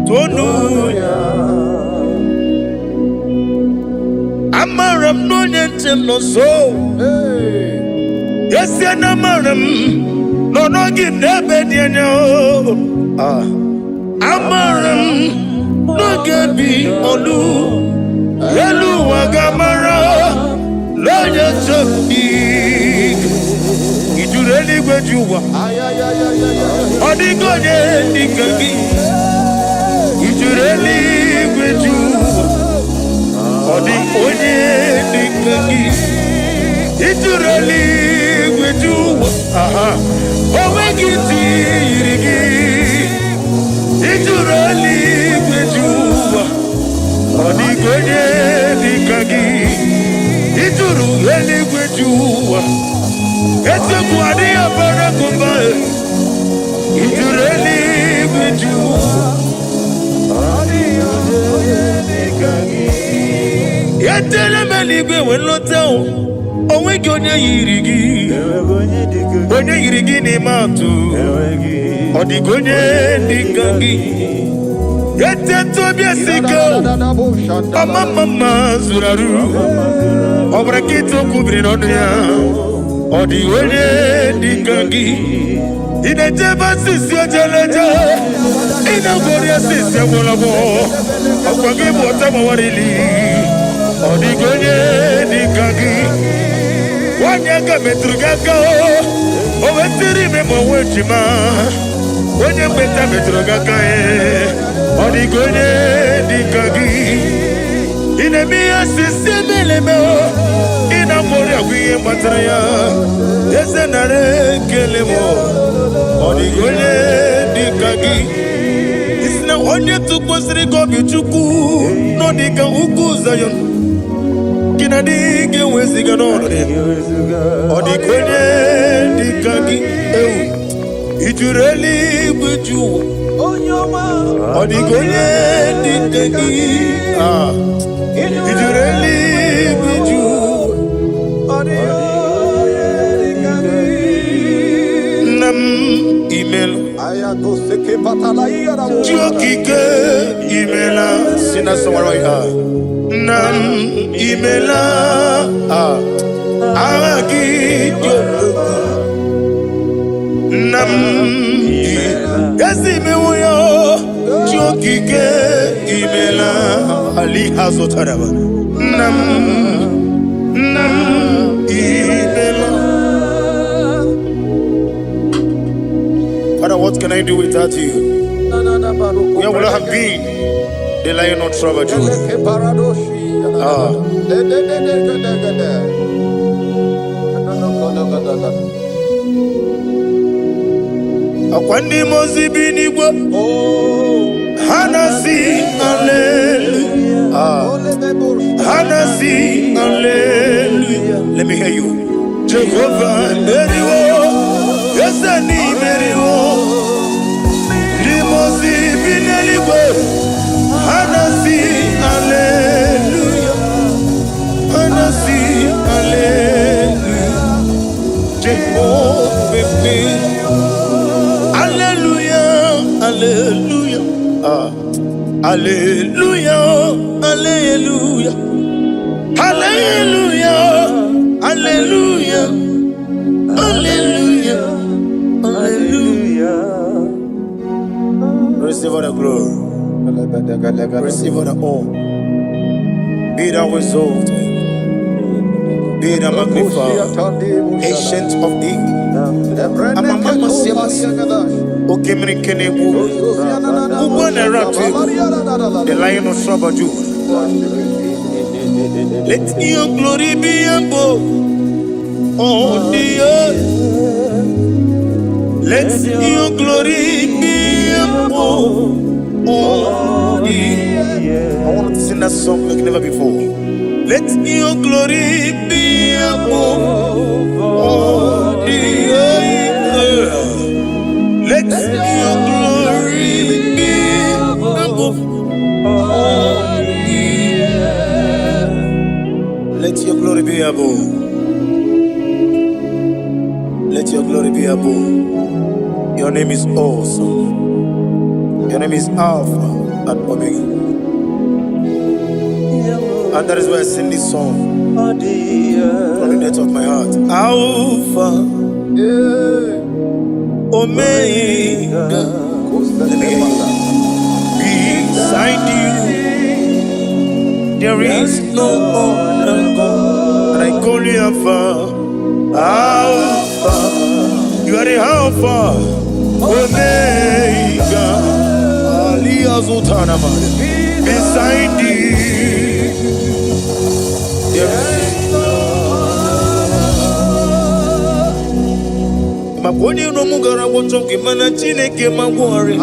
tonu ya. Amara m na onye nche m nọ nso. Esie na amara m nọ n'oge m n'ebe dị anya o. Ah. Amara m n'oge bi olu elu ụwa ga-amara n'onye nche m dị. Ijuru eluigwe ji ụwa, ọ dịghị onye dịka gị. Ijuru eluigwe ji ụwa, ọ dị onye dịka gị. Ijuru eluigwe ji ụwa, aha, o nweghị ntị yiri gị. Ijuru eluigwe ji ụwa, ọ dịghị onye dịka gị. Ijuru eluigwe ji ụwa, eziokwu adịghị abara gụba. Ijuru eluigwe ji ụwa. Etele m eluigwe wee lọta o, o nweghị onye yiri gị, onye yiri gị n'ime atụ. Ọ dịghị onye dịka gị. Etete obi esi ike o, ọma mma mma zuru arụ. Ọ bụrụ nkịta okwu biri n'ọnụ ya, ọ dịghị onye dịka gị. Ị na-ejebe asịsị ojeleje, ị na-agwọrị asịsị agwọrọgwọ, ọkwa gị bụ ọta gbawarili. Ọ dịghị onye dịka gị. Nwanyị aka metụrụ gị aka, o wetiri ime ma onwe ejima. Onye mgbeta metụrụ gị aka, ọ dịghị onye dịka gị. Ị na-eme ihe osisi emeleme, ị na-agbọrị agwa ihe gbatara ya. Eze, nara ekele m. Ọ dịghị onye dịka gị. Isi na onye tụkwasịrị gị obi, Chukwu, nọ dịka ugwu Zayọn gị na dị ga-eweziga n'ọnọdụ ya. Ọ dịka onye dịka gị. Ewu, ijuru eluigwe ju ụwa, ọ dịka onye dịka gị. Ah, ijuru eluigwe ju ụwa. Nna m, imela. Chi okike, imela. Si na sọwara ya, nna m, imela. Ah, aha gị dị omimi. Nna m, ezi imewo ya. Chi okike, imela. Ali ha zụtara nna m, nna m, imela. Father, what can I do without you? Where would I have been? The lion of tribe of Judah. Ah. Akwa ndị mmụọ ozi bi n'igwe, ha na-asị hallelujah. Ah. Ha na-asị hallelujah. Let me hear you. Jehovah meriwo, eze ni meriwo. Ndị mmụọ ozi bi n'eluigwe, ha na-asị hallelujah. Ha na-asị hallelujah. Hallelujah, hallelujah, hallelujah, hallelujah, hallelujah, hallelujah. Receive all the glory, receive all the honor. Be thou exalted, be thou magnified, Ancient of Days. Amama siamasi, Okemiri Kenebu, Ugbo na-eratu egwu, the Lion of Tribe of Judah. Let your glory be above on the earth. Let your glory be above on the earth. I want to sing that song like never before. Let your glory be above on the earth. Let your glory be above on the earth. Let your glory be above. Let your glory be above. Your name is awesome. Your name is Alpha and Omega. And that is why I sing this song from the depth of my heart. Alpha, Omega. Let me hear you. Beside you, there is no other God. And I call you Alpha. Alpha. You are the Alpha, Omega. Ali Azutanama. Beside you, there is. Maka onye iro m gara gwọchọ gị, mana Chineke ma gwọrị.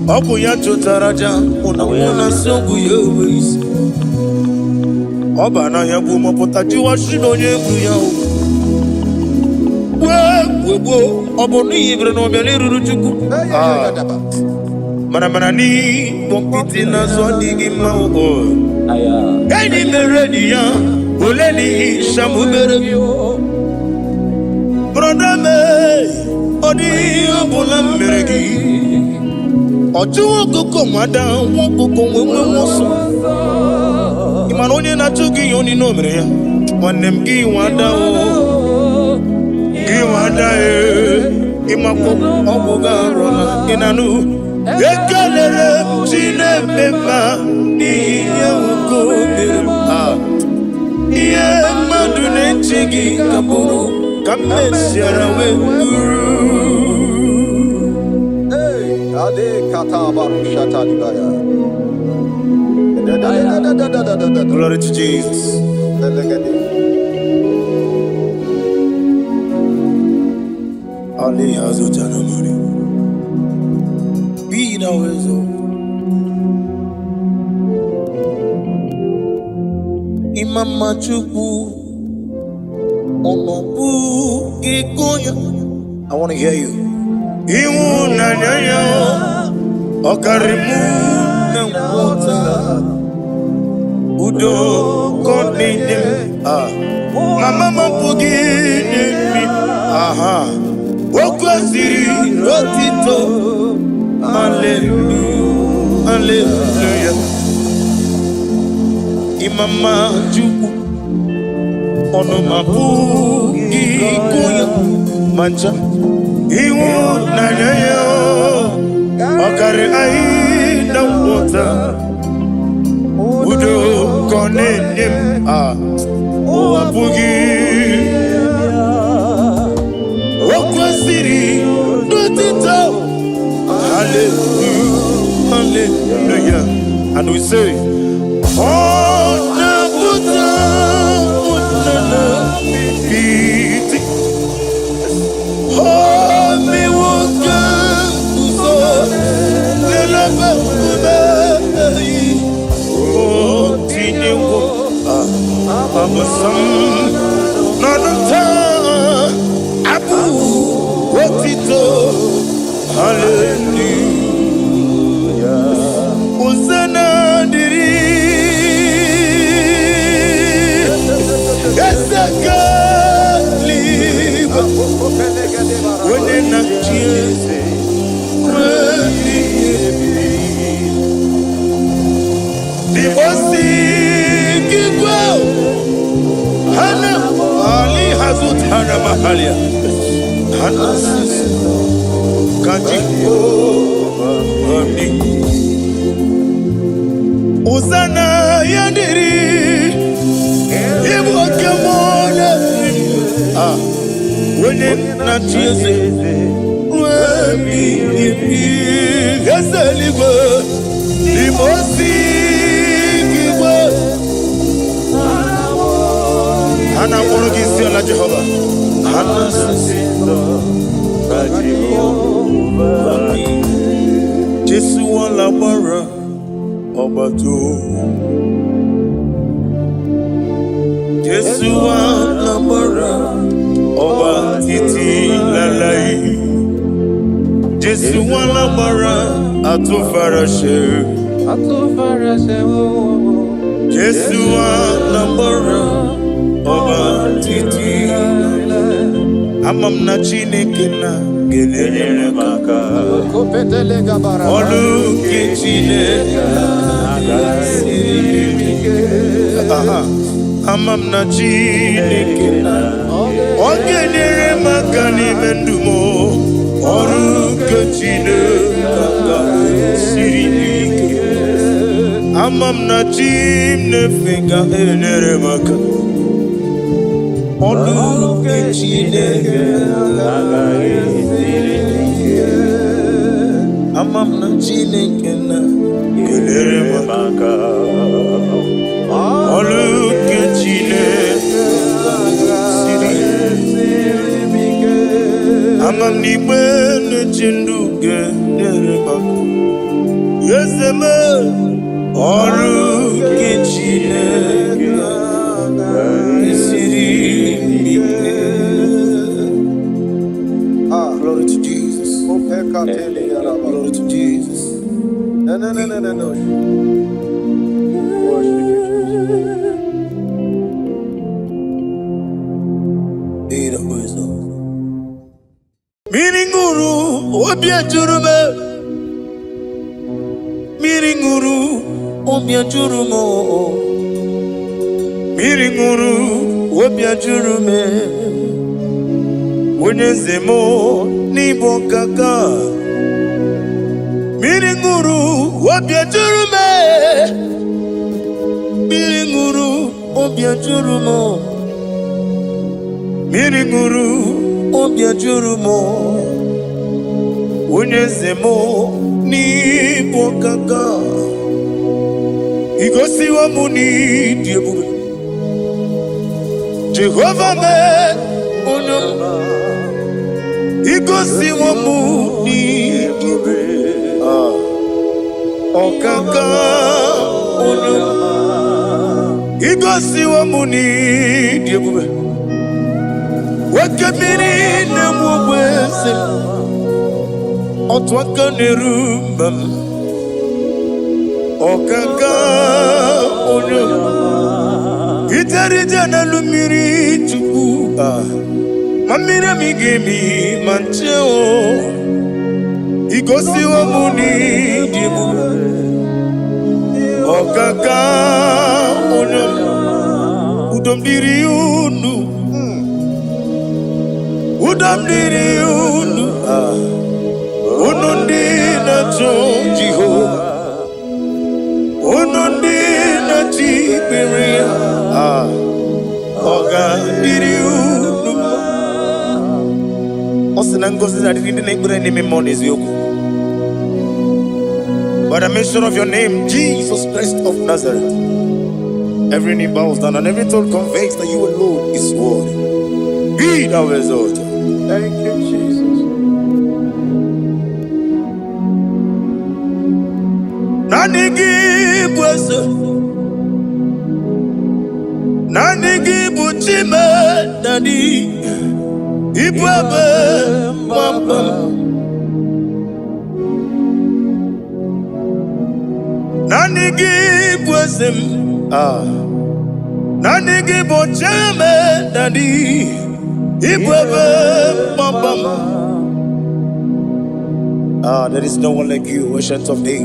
Ọ bụ ya chụtara aja mụ na mụ na nsị ọgwụ ya enwe isi. Ọ ba n'ahịa bụ mọpụta jiwa shi na onye egwu ya o. Gboo gboo, ọ bụ n'ihi bere na ọbịa n'eruru Chukwu. Ah, mana n'ịkpọ nkịtị n'azụ adịghị mma o. Enyi mere enyi ya ole n'ihi shamu mere. Brother me, ọ dịghị ihe ọbụla m mere gị. Ọ chụwa ọkụkọ nwada nwa ọkụkọ nwee nwe ọsọ. Ị mara onye na-achụ gị ihe onye o mere ya. Nwanne m, gị nwada o, gị nwada e, ịmakwa ọgwụ gị arụla ị na-anụ. Ekelere m Chineke mma n'ihi ihe nwoke o mere m. Ah, ihe mmadụ na-eche gị ka bụrụ ka m mesiara wee bụrụ. Ade kata barushata libaya. Da da da da da da da da da. Glory to Jesus. Elegede. Ali Azutanamari. Be thou exalted. Imama Chukwu, ọnọbụ gị ya. I want to hear you. Ịhụnanya ya ọ karịrị mụ na nghọta. Udo ka ọ na-enye m. Ah. Mama m apụghị inye m. Aha. O kwesịrị otito. Hallelujah. Hallelujah. Imama Chukwu, ọnụ m apụghị ịkụ ya ma ncha. Ịhụnanya ya ọ karịrị anyị na nghọta. Udo ka ọ na-enye m. Ah, ụwa apụghị. O kwesịrị n'otito. Hallelujah, hallelujah. And we say, ọ na-apụta ụnana iti. O mewo ka nguzo n'elebe nkume. O tinyewo abụsam n'ọnụ taa abụ otito. Hallelujah. Hosanna dịrị Eze eluigwe, onye na-achị eze. ruo ebighị ebi. N'Igbo si gị gwe hana ali hazutara mahalia hana sisi ka Jehova dị. Hosanna ya dịrị ịbụ oke mmụọ na-eri. Ah, onye na-achị eze ruo ebighị ebi, eze eluigwe, n'ime osi gị gwe ha na-akpọrọ gị isi ala. Jehova, ha na-asị Ka Jehova dị. Jesu wala gbara ọgbata, Jesu wala gbara ọba títí láláì. Jésù wala gbara àtúnfaraṣe. Àtúnfaraṣe o. Jésù wala gbara ọba títí. Ama m na Chineke na ga-enyere Enyere m m aka. aka. Kopetele gabara. Ọlụ nke Chineke siri ike. Aha. Ama m na Chineke na ọ ga-enyere m aka n'ime ndụ m. Ọrụ nke Chineke siri ike. Ama m na chi m na-efe ga-enyere m aka. Ọrụ nke Chineke Agaghị esiri ike. Ama m na Chineke na ga-enyere m aka. Aka. Ọrụ nke Chineke siri. Ama m n'igbe na-eche ndụ ga-enyere m aka. Eze m, ọrụ nke Chineke siri ike. Ah. Glory to Jesus. Kopekatele yaraba. Glory to Jesus. No, no, no, no, no, no. Worship you, Jesus. Be the wisdom. Mmiri ṅụrụ obi ejuru m, mmiri ṅụrụ obi ejuru m, mmiri ṅụrụ obi ejuru m. Onye eze m, n'ịbụ kaka. Mmiri ṅụrụ obi ejuru m, mmiri ṅụrụ obi ejuru m, mmiri ṅụrụ obi ejuru m. Onye eze m, n'ịbụ kaka. Igosiwo m n'ịdị ebube. Jehova mee onye m, igosiwo m n'ịdị ebube. Ah, ọkaka onye m, igosiwo m n'ịdị ebube. Nwoke mmiri na-enwe ogbe eze m, otu aka na-eru mba m. Ọkaka onye m, ijere ije n'elu mmiri, Chukwu. Ah, ma mmiri emi ga-emi ma nche o. Igosiwo m n'ịdị ebube. Ọkaka onye m, udo m dịrị unu, udo m dịrị unu. Ah, unu ndị na-achọ Jehova, unu ndị na-achọ ikpere ya. Ah, ọ ga-adịrị unu mma. Ọ sị na ngọzi na-adịrị ndị na-ekpere n'ime mmụọ na eziokwu. By the mention of your name, Jesus Christ of Nazareth, every knee bows down and every tongue confesses that you alone is worthy. Be thou exalted. Thank you, Jesus. Naanị gị bụ eze, naanị gị bụ Chime Daddy, ịbụ ebe gbamgbam. Naanị gị bụ eze m. Ah. Naanị gị bụ Chime Daddy, ịbụ ebe gbamgbam. Ah, there is no one like you, Ancient of Days.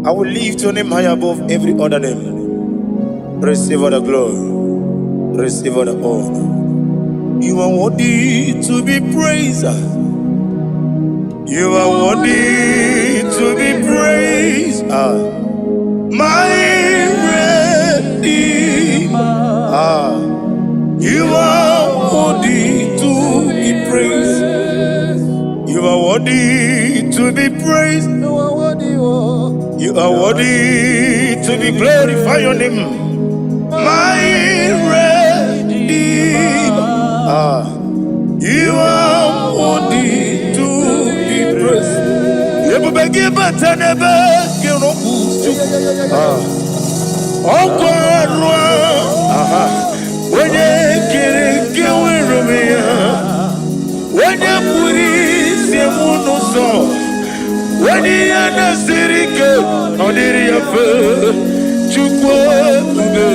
I will lift your name high above every other name. Receive all the glory. Receive all the honor. You are worthy to be praised. You are worthy to be praised. Ah, my Redeemer. Ah, you are worthy to be praised. You are worthy to be praised. You are worthy, oh. You are worthy to be glorified. Your name, my Redeemer. Ah, you are worthy to be praised. Ebube gị bata n'ebe gị rọpụ Chukwu. Ah, ọkwa arụ aha onye kere nke nwere onwe ya, onye kpụrụ isi m n'ụzọ, onye ihe na-esiri ike ọ dịrị ya mfe. Chukwu ebube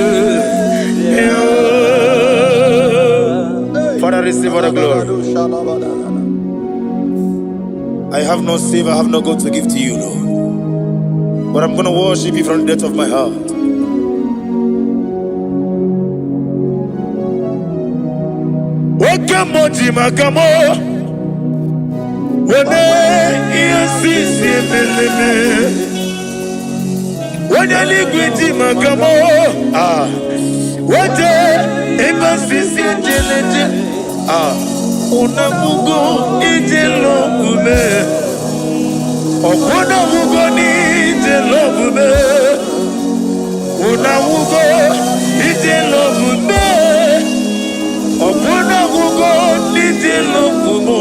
ya. Father, receive all the glory. I have no silver, I have no gold to give to you, Lord. But I'm going to worship you from the depth of my heart. Oke mmụọ ji maka mụ weme ihe sisi emeleme, onye eluigwe ji maka mụ ah wete ebe sisi ejeleje ah unamugo ije lọgbume ọkwụnamugo n'ije lọgbume unamugo ije lọgbume ọkwụnamugo n'ije lọgbume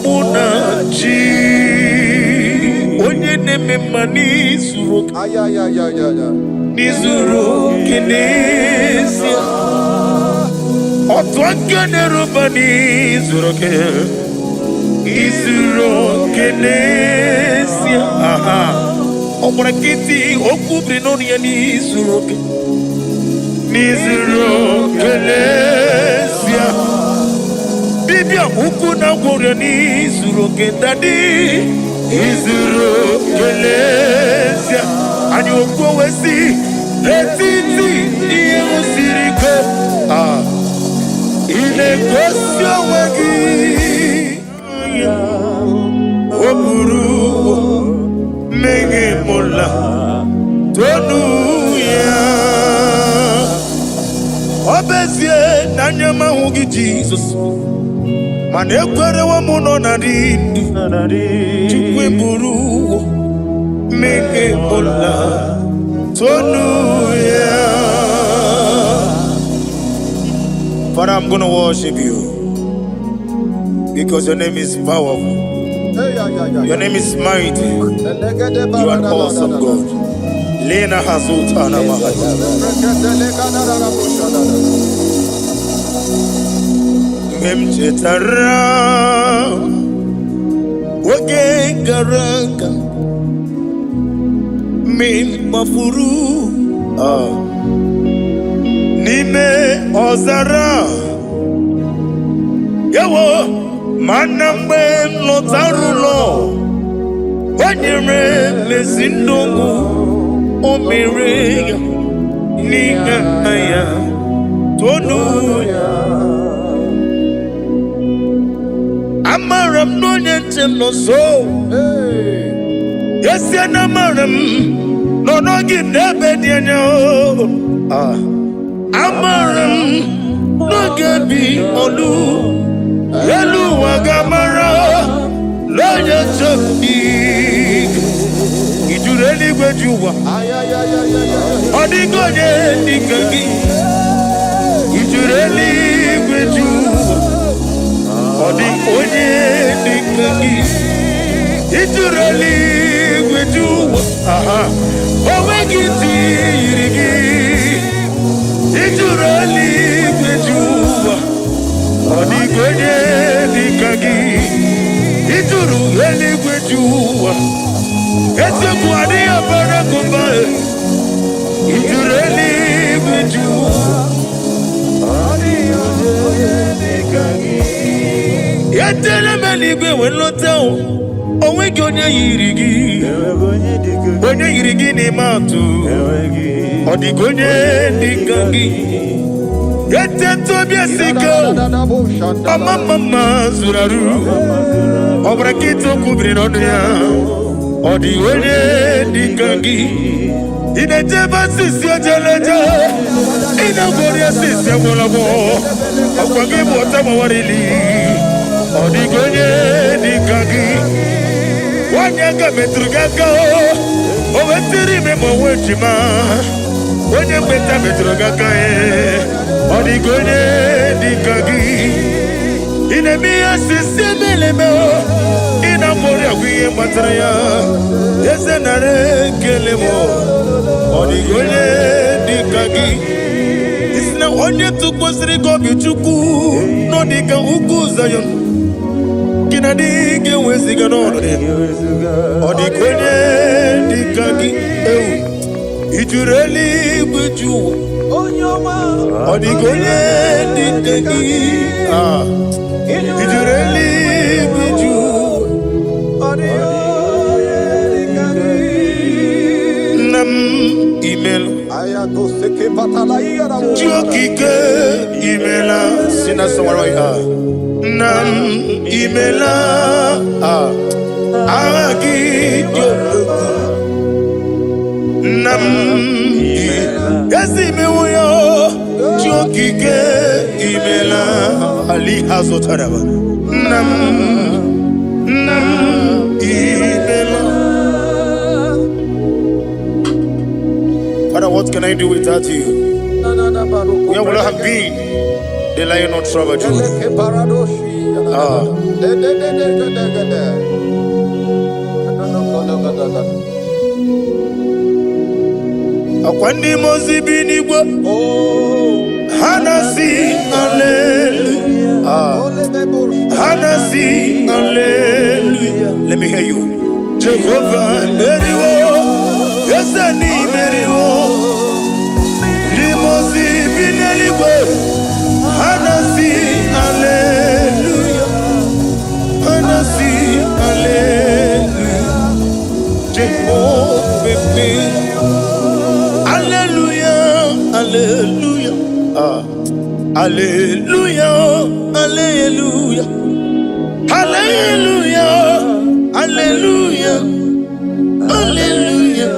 mụ na chi onye na-eme mma n'izuru oke Ayayayayaya. n'izuru oke n'ezie, otu aka na-eruba n'izuru oke, izuru oke n'ezie. Aha ọ gbara nkịtị okwu biri n'ọnụ ya n'izuru oke, n'izuru oke n'ezie. Dibịa ukwu na gwọrọ n'izuru oke, daddy, izuru oke n'ezie. Anyị okwu wee n'etiti ihe siri ike, ah, ị na-egosi onwe gị. O buru mmehie mụla tonu ya. Ọ bụ ezie na anya m ahụghị Jizọs, mana ekwerewo m nọ na dị ndụ. Chukwu eburu mmehie mụla tonu ya. Father, I'm going to worship you because your name is powerful. Your name is mighty. You are an awesome God. Lena Hazutana Mahaya. Mgbe m chetara oge gara aga, mgbe m kpafuru n'ime ọzara ewo, mana mgbe m lọtara ụlọ, o nyere m ezi ndụ, o mere ya n'ihe ya tonu ya. Amara m na onye nche m nọ nso. Esie na amara m nọ n'oge n'ebe dị anya o. Ah. Amara m n'oge bi olu elu ụwa ga-amara n'onye nche m dị ijuru eluigwe ji ụwa. Ọ dịghị onye dịka gị, ijuru eluigwe ji ụwa. Ọ dị onye dịka gị, ijuru eluigwe ji ụwa. Aha o nweghị ntị yiri gị, ijuru eluigwe ji ụwa. Ọ dịghị onye dịka gị, ijuru eluigwe ji ụwa. Eziokwu adịghị abara gị mba, ijuru eluigwe ji ụwa. Etele m eluigwe wee lọta o. Onweghị onye yiri gị. Enweghị onye dị ka gị. Onye yiri gị n'ime atụ. Enweghị Ọ dịghị onye dị ka gị. Etete obi esike o. Ọma mma mma zuru arụ. Ọbara nkịta okwu biri n'ọnụ ya. Ọ dị onye dị ka gị. Ị na-ejebe asịsị ojeleje. Ị na-agwọrị asịsị agwọrọgwọ. Ọkwa gị bụ ọta gbawara ili. Ọ dịghị onye dị ka gị. Nwaanyị aka metụrụ gị aka o. O wetiri ime ma onwe ejima. Onye mgbeta metụrụ gị aka e. Ọ dịghị onye dị ka gị. Ị na-eme ihe osisi emeleme o. Ị na-agbọrị agwa ihe gbatara ya. Eze nara ekele m o. Ọ dịghị onye dị ka gị. Isi na onye tụkwasịrị gị obi Chukwu nọ dị ka ugwu Zayọn. Gị na dị ga-enweziga n'ọnọdụ ya. Ewezuga. Ọ dịghị onye dị ka gị ewu. I juru eluigwe ju ụwa. Ọ dịghị onye dị ka gị. Ah. I juru eluigwe ju ụwa. Nna m imela. Chi okike imela. Si na somewhere right ah. Nna m imela. Ah. Agha gị dị odogwu. Nna m ezi imewo ya o. Chi okike imela. Ali ha zụtara m. Nna m, nna m imela. Father, what can I do without you? Where would I have been? The lion of tribe of Judah. Ah. Akwa ndị mmụọ ozi bi n'igwe ha na-asị hallelujah. Ah. Ha na-asị hallelujah. Let me hear you. Jehovah meriwo, eze ni meriwo. Ndị mmụọ ozi bi n'eluigwe ha na-asị hallelujah. Ha na-asị hallelujah. Jehovah meriwo. Hallelujah, hallelujah. Ah. Hallelujah, hallelujah. Hallelujah, hallelujah, hallelujah,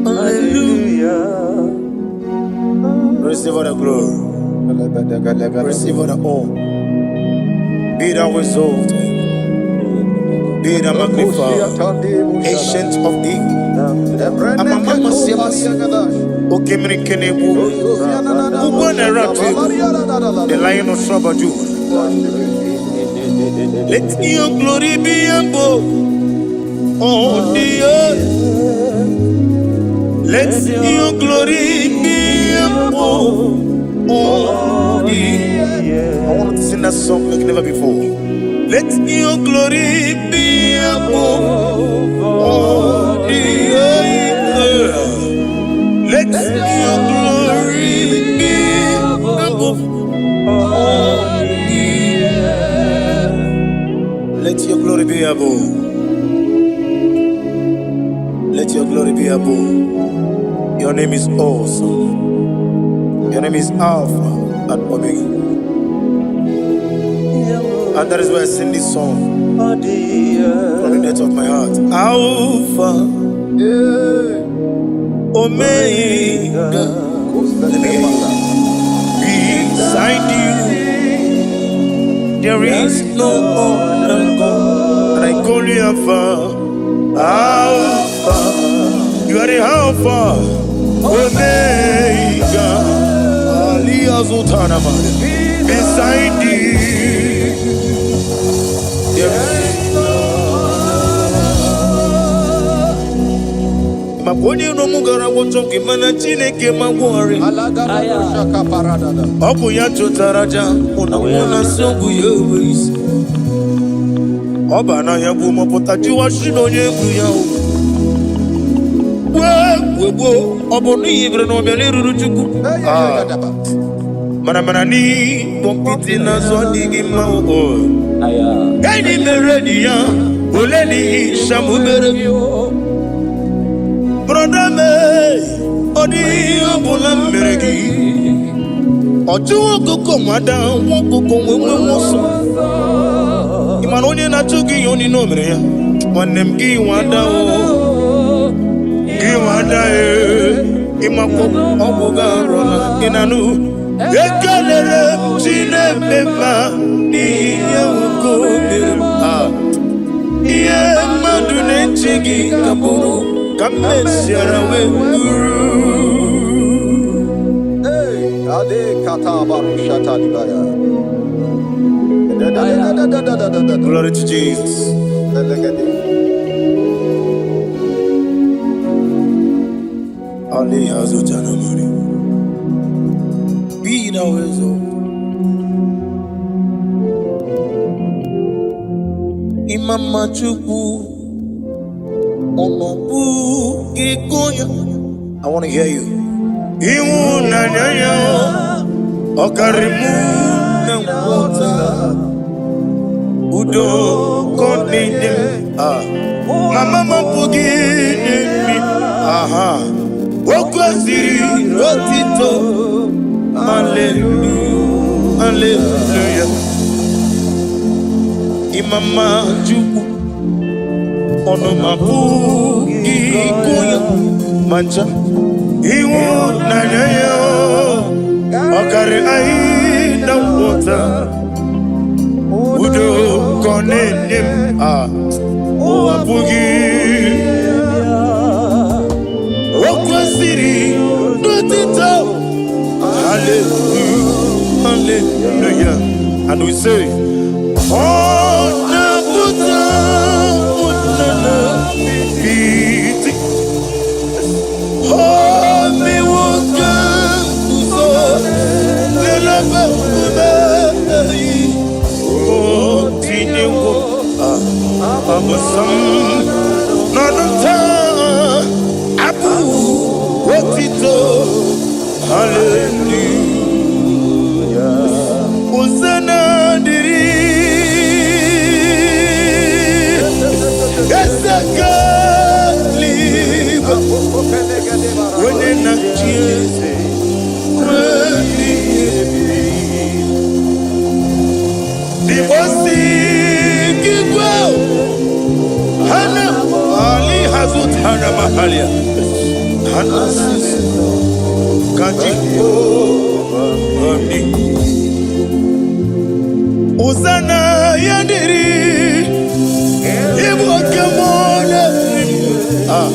hallelujah. Receive all the glory, receive all the honor. Be thou exalted, be thou magnified, ancient of days. Okemiri Kenebu, Ugbo na-eratu egwu, the lion of tribe of Judah. Let your glory be above all the earth. Let your glory be above all the earth. I want to sing that song like never before. Let your glory be above all the earth. Let your glory be above all the earth. Let your glory be above. Let your glory be above. Your name is awesome. Your name is Alpha and Omega. And that is why I sing this song from the depth of my heart. Alpha, Omega. Let me hear you. Beside you, there is no other God. And I call you Alpha, Alpha. You are the Alpha, Omega. Ali Azutanama. Beside you, there is maka onye iro m gara gwọchọ gị mana Chineke ma gwọrị. Ọ bụ ya chụtara aja mụ na mụ na nsị ọgwụ ya enwe isi. Ọ ba n'ahịa bụ mọpụta jiwa shi na onye egwu ya o. Gboo gboo ọ bụ n'ihi bere na ọbịa n'eruru Chukwu. Ah. Mana mana n'ịkpọ nkịtị n'azụ adịghị mma o. Aya. Enyi mere enyi ya, ole n'ihi nshamụ mere gị? Brọda m, ọ dịghị ihe ọ bụla m mere gị. Ọchụ nwa ọkụkọ nwada, nwa ọkụkọ nwe nwe nwe ọsọ. Ị mara onye na-achụ gị ihe onye o mere ya? Nwanne m, gị nwada o, gị nwada e, ịmakwa ọgwụ gị arụla gị na nụ. Ekelere m Chineke mma n'ihi ihe nwoke o mere m. Ah. Ihe mmadụ na-eche gị ka bụrụ ka m mesiara wee bụrụ. Hey, Ade kata barushata libaya. Da da da da da da da da da. Glory to Jesus. Elegede. Ali azụtara mari. Be thou exalted. Ịma Chukwu, ọnọbụ gị gụ ya. I want to hear you. Ịhụnanya ya, ọ karịrị mụ na nghọta. Udo ka ọ na-enye m. Ah. Mama m apụghị imi. Aha. O kwesịrị otito. Hallelujah. Hallelujah. Ịma Chukwu, ọnụ m apụghị ịgụ ya ma ncha. Ịhụnanya ya, ọ karịrị anyị na nghọta. Udo ka ọ na-enye m. Ah. Ụwa apụghị. O kwesịrị n'otito. Hallelujah. Hallelujah. And we say, ọ na-apụta ụnana iti. O mewo ka nguzo n'elebe ume eyi. O tinyewo abụsam n'ọnụ taa abụ otito. Hallelujah. Hosanna dịrị eze nke eluigwe, onye na-achị eze ruo ebighị ebi. Dibosi gigwe hana ali hazutara mahalia hana sisi kaji oni Hosanna ya dịrị ịbụ oke mmụọ na-eri. Ah,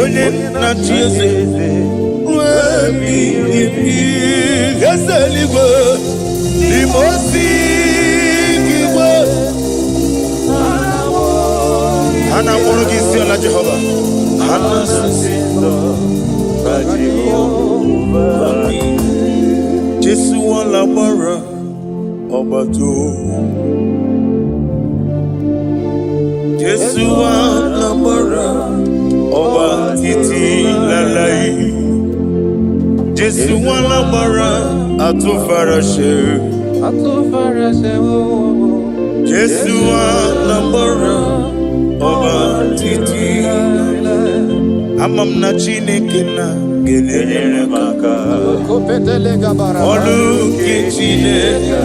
onye na-achị eze ruo ebighị ebi. Eze eluigwe, Dibosi gigwe ha na-akpọrọ gị isi ala Jehova ha na-asị Jesu wala gbara ọgbata Jesu wala gbara ọba títí láláì. Jesu wala gbara atúfarasẹ. Atúfarasẹ wo. Jesu wala gbara ọba títí láláì. Ama m na Chineke na ga-enyere m aka. Kopetele gabara. Ọlụ nke Chineke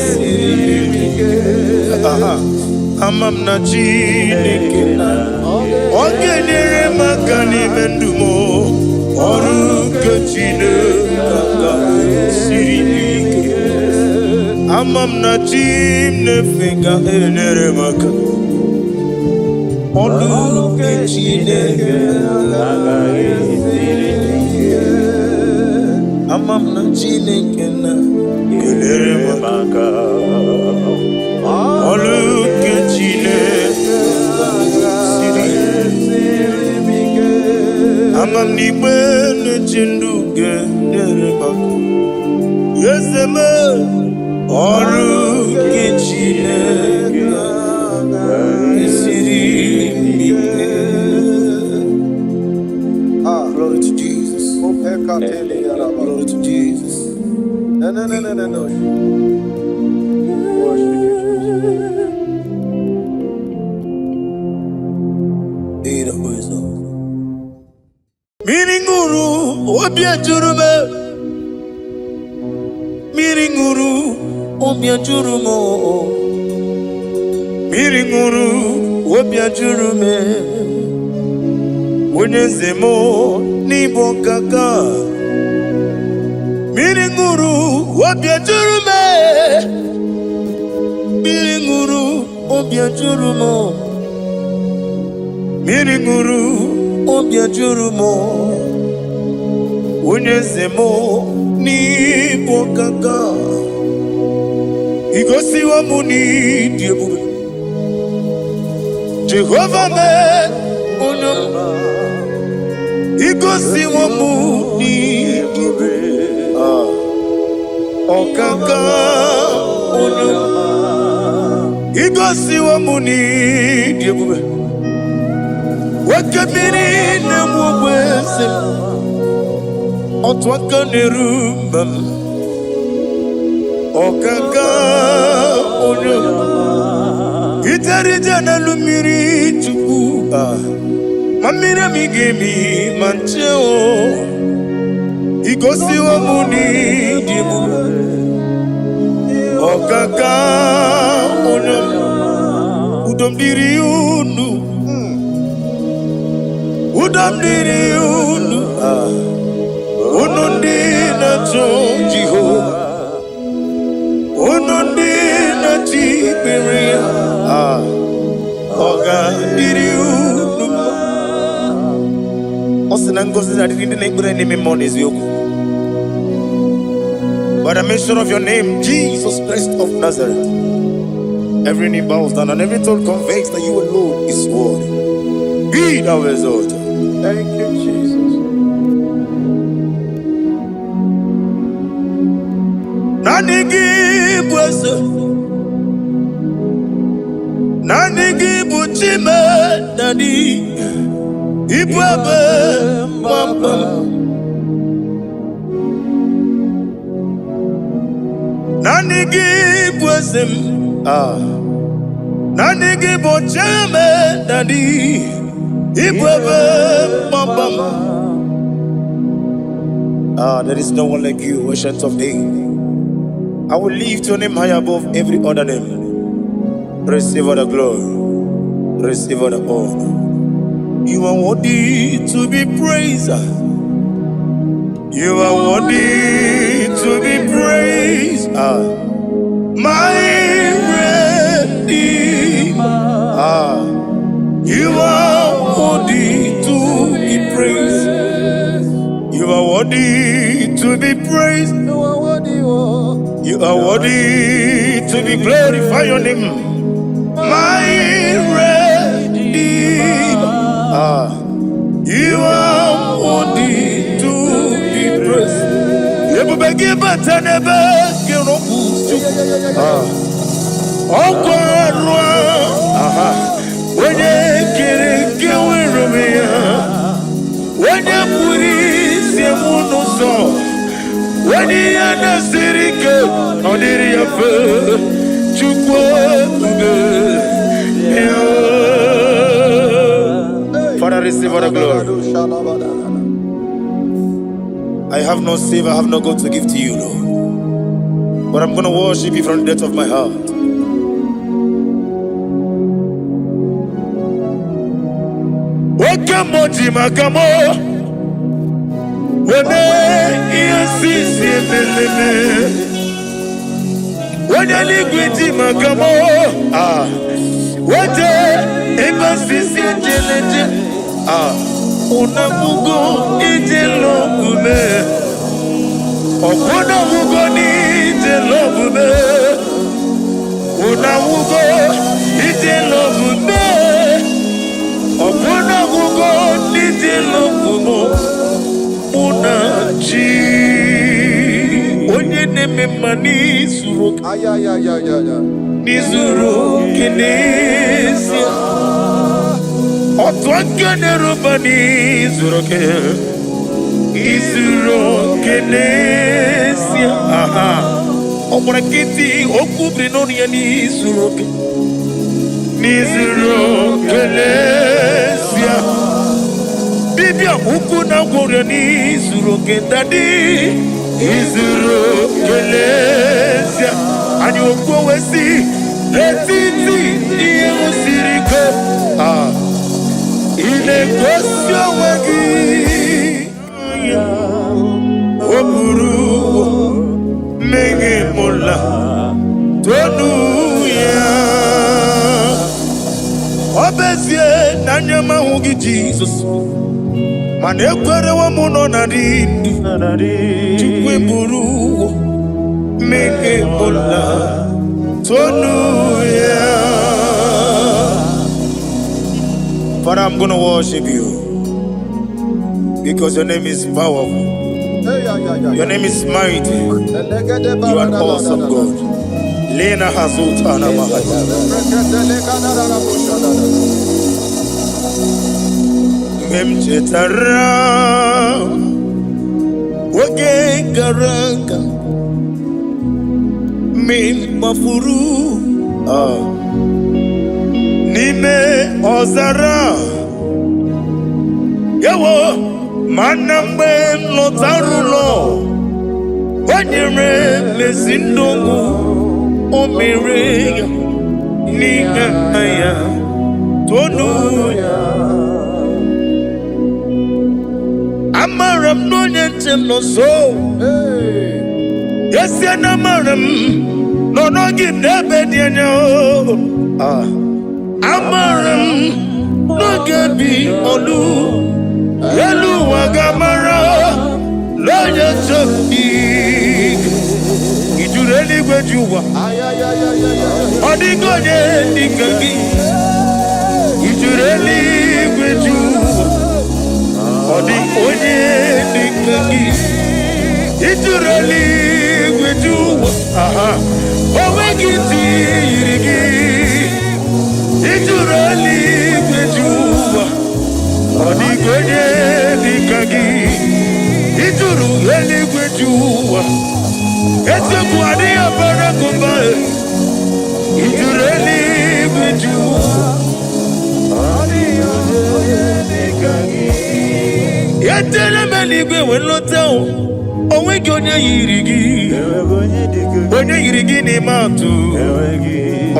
siri ike. Aha. Ama m na Chineke na ọ ga-enyere m aka n'ime ndụ m. Ọrụ nke Chineke aka siri ike. Ama m na chi m na-efe ga-enyere m aka. Ọlụ nke Chineke ama m na Chineke na ga-enyere m aka. Ọlụ nke Chineke siri ike. Ama m n'ikpe na-eche ndụ ga-enyere m aka. Eze m, ọrụ nke Chineke siri ike. Ah, Glory to Jesus. Kopekatele yaraba. Glory to Jesus. No, no, no, no, no, no. Worship you, Obi ejuru m. Mmiri ṅụrụ, obi ejuru m. Mmiri ṅụrụ, obi ejuru m. Onye eze m, n'ịbụ kaka. Mmiri ṅụrụ, obi ejuru m. Mmiri ṅụrụ, obi ejuru m. Mmiri ṅụrụ, obi ejuru m. Onye eze m, n'ịbụ kaka. Igosiwo m n'ịdị ebube. Jehova mee, onye m, igosiwo m n'ịdị ebube. Ah, ọkaka, onye m, igosiwo m n'ịdị ebube. Nwoke mmiri na-enwe ogbe eze m, otu aka na-eru mba m. Ọkaka, onye m, ijere ije n'elu mmiri, Chukwu. Ah, ma mmiri emi ga-emi ma nche o. Igosiwo m n'ịdị ebube. Ọkaka, onye m, udo m dịrị unu, udo m dịrị unu. Ah, unu ndị na-achọ Jehova, unu ndị na-achọ ikpere ya. Ah, ọ ga-adịrị unu mma. Ọ sị na ngọzi na-adịrị ndị na-ekpere n'ime mmụọ na eziokwu. By the mention of your name, Jesus Christ of Nazareth, every knee bows down and every tongue confesses that you alone is worthy. Be thou exalted. Thank you, Jesus. Naanị gị bụ eze, naanị gị bụ Chime Daddy, ịbụ ebe gbamgbam. Naanị gị bụ eze m. Ah. Naanị gị bụ Chime Daddy, ịbụ ebe gbamgbam. Ah, there is no one like you, Ancient of Days. I will lift your name high above every other name. Receive all the glory. Receive all the honor. You are worthy to be praised. You are worthy to be praised. Ah, my Redeemer. Ah, you are worthy to be praised. You are worthy to be praised. You are worthy, oh. You are worthy to be glorified. Your name, my Redeemer. Ah, you are worthy to be praised. Ebube gị bata n'ebe gị rọpụ Chukwu. Ah, ọkwa arụ. Aha, onye kere nke nwere onwe ya, onye pụrụ isi emu n'ụzọ, onye ihe na-esiri ike ọ dịrị ya mfe. Chukwu ebube ya. Father, receive all the glory. I have no silver, I have no gold to give to you, Lord. But I'm going to worship you from the depth of my heart. Oke mmụọ ji maka m wene ihe si si emeleme. Onye eluigwe ji maka m, ah, wete ebe sisi ejeleje. Ah, unafugo ije lọgbume, ọkwụnafugo n'ije lọgbume, unafugo ije lọgbume, ọkwụnafugo n'ije lọgbume. Mụ na chi onye na-eme mma n'izuru oke. Ayayayayaya. N'izuru oke n'ezie, otu aka na-eruba n'izuru oke, izuru oke n'ezie. Aha, ọ gbara nkịtị, okwu biri n'ọnụ ya n'izuru oke, n'izuru oke n'ezie. Be Dibịa ukwu na gwọrọ n'izuru oke, Daddy, izuru oke n'ezie. Anyị okwu wee si n'etiti ihe siri ike. Ah, ị na-egosi onwe gị. O buru mmehie mụla tonu ya. Ọ bụ ezie na anya m ahụ gị, Jizọs, mana ekwerewo m nọ na dị ndụ. Chukwu, buru mmehie mụla tonu ya. Father, I'm going to worship you because your name is powerful. Your name is mighty. You are an awesome God. Lena Hazutana Mahaya. Mgbe m chetara oge gara aga, mgbe m gbafuru n'ime ọzara, ewo, mana mgbe m lọtara ụlọ, o nyere m ezi ndụ, o mere ya n'ihe ya tonu ya. Amara m na onye nche m nọ nso. Esie na amara m nọ n'oge m n'ebe dị anya o. Ah. Amara m n'oge bi olu elu ụwa ga-amara n'onye nche m dị. Ijuru eluigwe ji ụwa, ọ dịghị onye dịka gị. Ijuru eluigwe ji ụwa, ọ dị onye dịka gị. Ijuru eluigwe ji ụwa, aha, o nweghị ntị yiri gị. Ijuru eluigwe ji ụwa, ọ dịghị onye dịka gị. Ijuru eluigwe ji ụwa, eziokwu adịghị abara gụba. Ijuru eluigwe ji ụwa. Etele m eluigwe wee lọta o, onweghị onye yiri gị. Onye yiri gị n'ime atụ,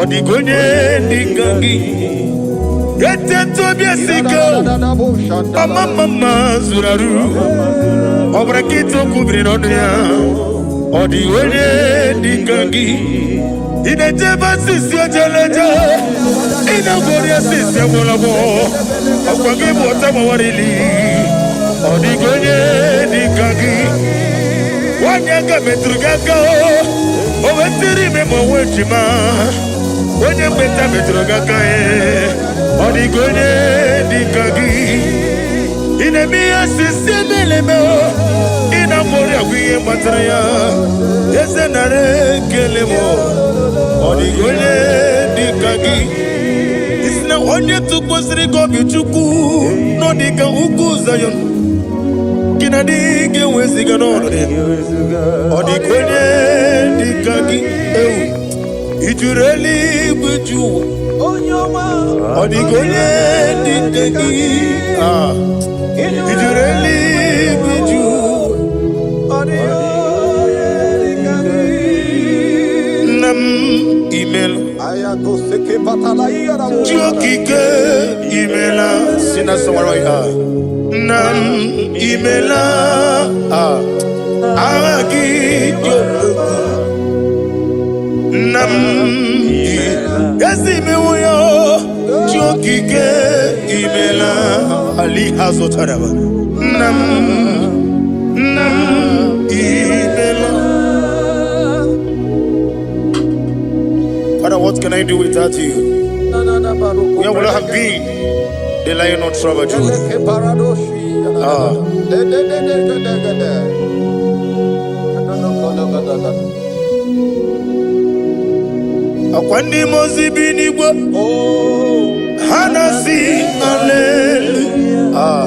ọ dịghị onye dịka gị. Etete obi esi ike o, ọma mma mma zuru arụ, ọ bụrụ nkịta okwu biri n'ọnụ ya, ọ dị onye dịka gị. Ị na-ejebe asịsị ojeleje, ị na-agwọrị asịsị agwọrọgwọ, ọkwa gị bụ ọta gbawarili, ọ dịghị onye dịka gị. Nwanyị aka metụrụ gị aka, o wetiri ime ma onwe ejima, onye mgbeta metụrụ gị aka, ọ dịghị onye dịka gị. Ị na-eme ihe osisi emeleme, ị na-agwọrị agwụ ihe gbatara ya. Eze, nara ekele m, ọ dịghị onye dịka gị. Isi na onye tụkwasịrị gị obi, Chukwu, nọ dịka ugwu Zayọn gị na adịghị enweziga n'ọnọdụ ya. Ọ dịka onye dịka gị. Ewu, ijuru eluigwe ju ụwa, ọ dịka onye dịka gị. Ah, ijuru eluigwe ju ụwa. Nna m, imela. Chi okike, imela. Si na sọwara ya, nna m, imela. Ah, agha gị dị okwu. Nna m, ezi imewo ya. Chi okike, imela. Ali ha zụtara nna m, nna m, imela. Father, what can I do without you? Where would I have been? The Lion of tribe of Judah. Ah. Akwa ndị mmụọ ozi bi n'igwe, ha na-asị hallelujah. Ah.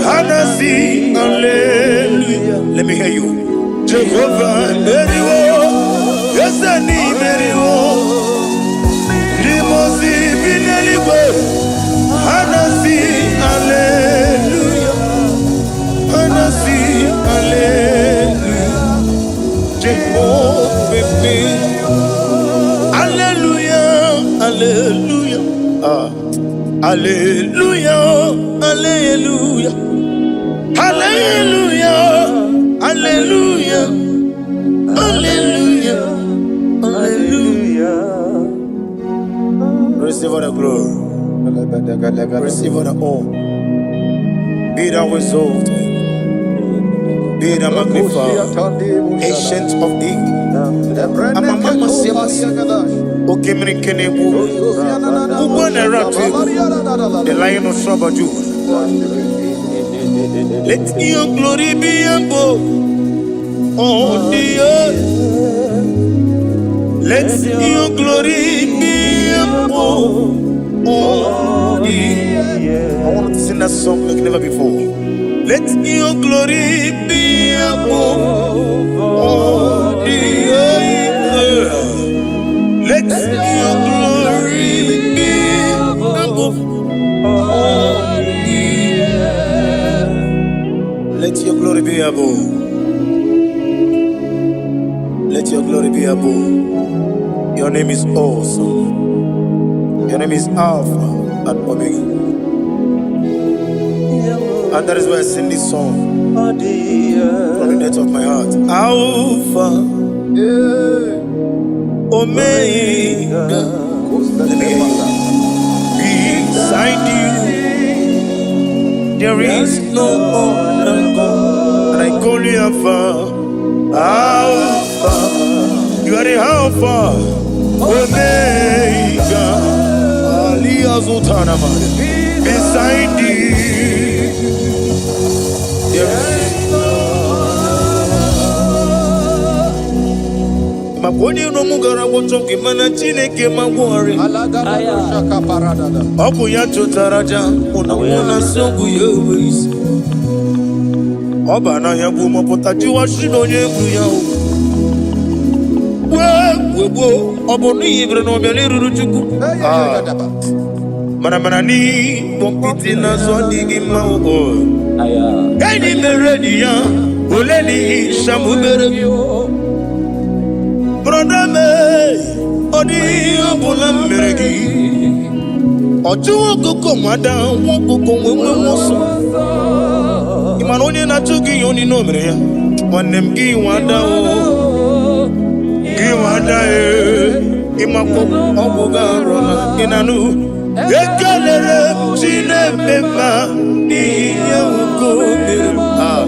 Ha na-asị hallelujah. Let me hear you. Jehovah meriwo, eze n'imeriwo. Ndị mmụọ ozi bi n'eluigwe, ha na-asị hallelujah. with me. Hallelujah, hallelujah. Ah. Hallelujah, hallelujah. Hallelujah, hallelujah, hallelujah, hallelujah. Receive all the glory, receive all the honor. Be thou exalted, be thou magnified, Ancient of Days. Amama siamasi, Okemiri kenebu, Ugbo na The Lion of tribe of Judah. Let your glory be above all the earth. Let your glory be above all the. I want to sing that song like never before. Let your glory be above all the earth. Let your glory be above all the earth. Let your glory be above. Let your glory be above. Your name is awesome. Your name is Alpha and Omega. And that is why I sing this song from the depth of my heart. Alpha, Omega. Let me hear you. Beside you, there is no other God. And I call you Alpha. Alpha. You are the Alpha, Omega. Ali Azutanama. Beside you, there is. Maka onye iro m gara gwọchọ gị, mana Chineke ma gwọrị. Ọ bụ ya chụtara aja mụ na mụ na nsị ọgwụ ya enwe isi. Ọ bụ anaghị egwu mọpụta jiwa shi na onye egwu ya o. Gboo gboo, ọ bụ n'ihi bere na ọbịa n'eruru Chukwu. Ah, mana mana n'ikpọ nkịtị n'azụ adịghị mma o. Gịnị mere di ya ole n'ihi shamubere brother me? Ọ dịghị ihe ọ bụla m mere gị. Ọchụ ọkụkọ nwada nwa ọkụkọ nwe nwe nwe ọsọ. Ị mara onye na-achụ gị ihe onye o mere ya, nwanne m? Gị nwada o, gị nwada e, ịmakwa ọgwụ gị arụla gị na nụ. Ekelere m Chineke mma n'ihi ihe nwoke o mere m. Ah,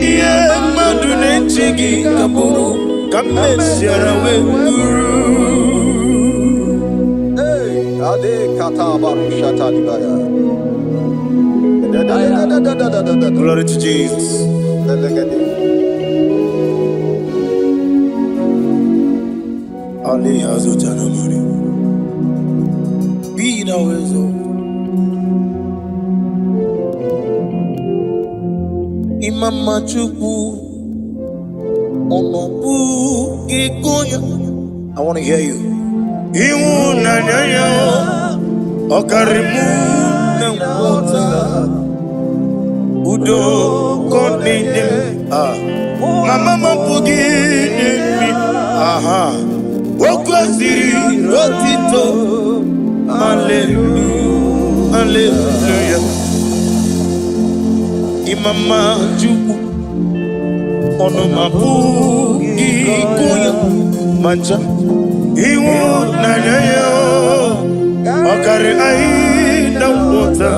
ihe mmadụ na-eche gị ka bụrụ ka m mesiara wee bụrụ. Ade kata barushata dibaya. Da da da da da da da da da. Glory to Jesus. Belegede. Ali Azutana Mari. Be thou exalted. Imama Chukwu, ọnọbụ gị gonya. I want to hear you. Ịhụnanya ya ọ karịrị mụ na nghọta. Udo ka ọ na-enye m. Ah. Mama m apụghị inye m. Aha. O kwesịrị otito. Hallelujah. Hallelujah. Imama Chukwu, ọnụma apụghị ịgụ ya ma ncha. Ịhụnanya ya ọ karịrị anyị na nghọta.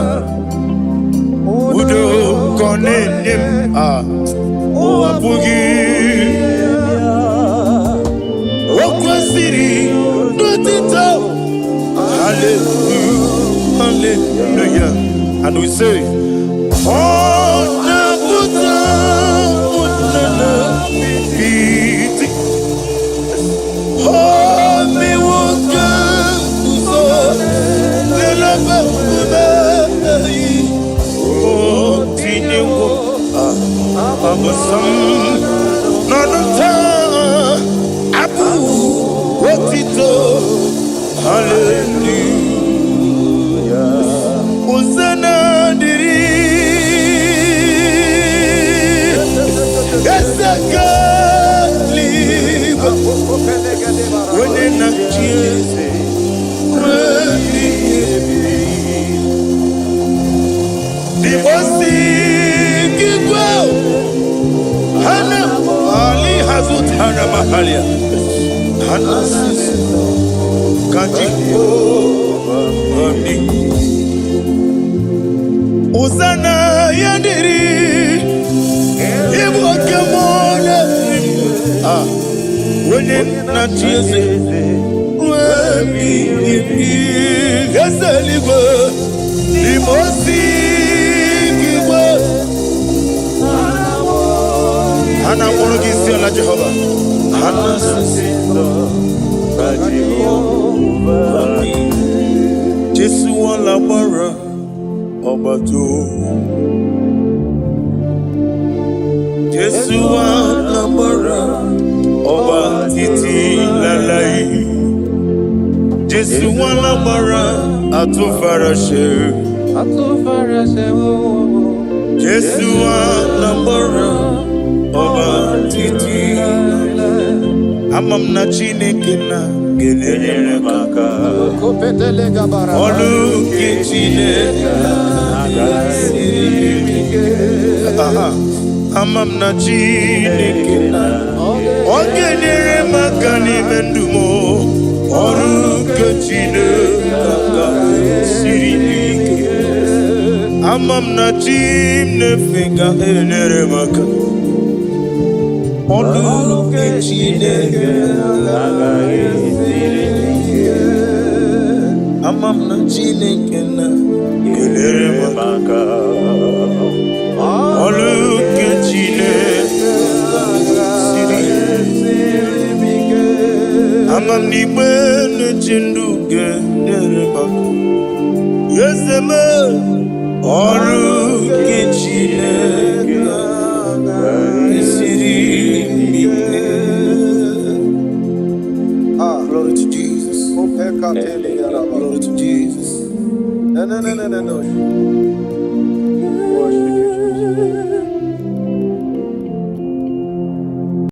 Udo ka ọ na-enye m. Ah, ụwa apụghị. O kwesịrị n'otito. Hallelujah, hallelujah. And we say, ọ na-apụta ụnana iti. O mewo ka nguzo n'elebe nkume. O tinyewo abụsọ m n'ọnụ taa abụ otito. Hallelujah. Hosanna dịrị eze nke eluigwe. Onye na-achị eze ruo ebighị ebi. Dibosi gigwe hana ali hazutara mahalia hana sisi kaji oni uzana yadiri ibu oke mole ah onye na-achị eze ruo ebighị ebi. Eze eluigwe, Dibosi gigwe ha na-akpọrọ gị isi ala Jehova ha na-asị Jésù wọn lágbára ọba tó. Jésù wọn lágbára ọba títí láláì. Jésù wọn lágbára àtúnfaraṣe. Atúfarasẹ̀ wo. Jésù wọn lágbára ọba títí láláì. Ama m na Chineke na ga-enyere m aka. Ọlụ nke Chineke siri ike. Aha. Ama m na Chineke na ọ ga-enyere m aka n'ime ndụ m. Ọrụ nke Chineke siri ike. Ama m na chi m na-efe ga-enyere m aka. Ọrụ nke Chineke ama m na Chineke na ga-enyere m aka. Ọrụ nke Chineke siri ike. Ama m n'igbe na-eche ndụ ga-enyere m aka. Eze m, ọrụ nke Chineke siri ike. Glory to Jesus. Glory to Jesus.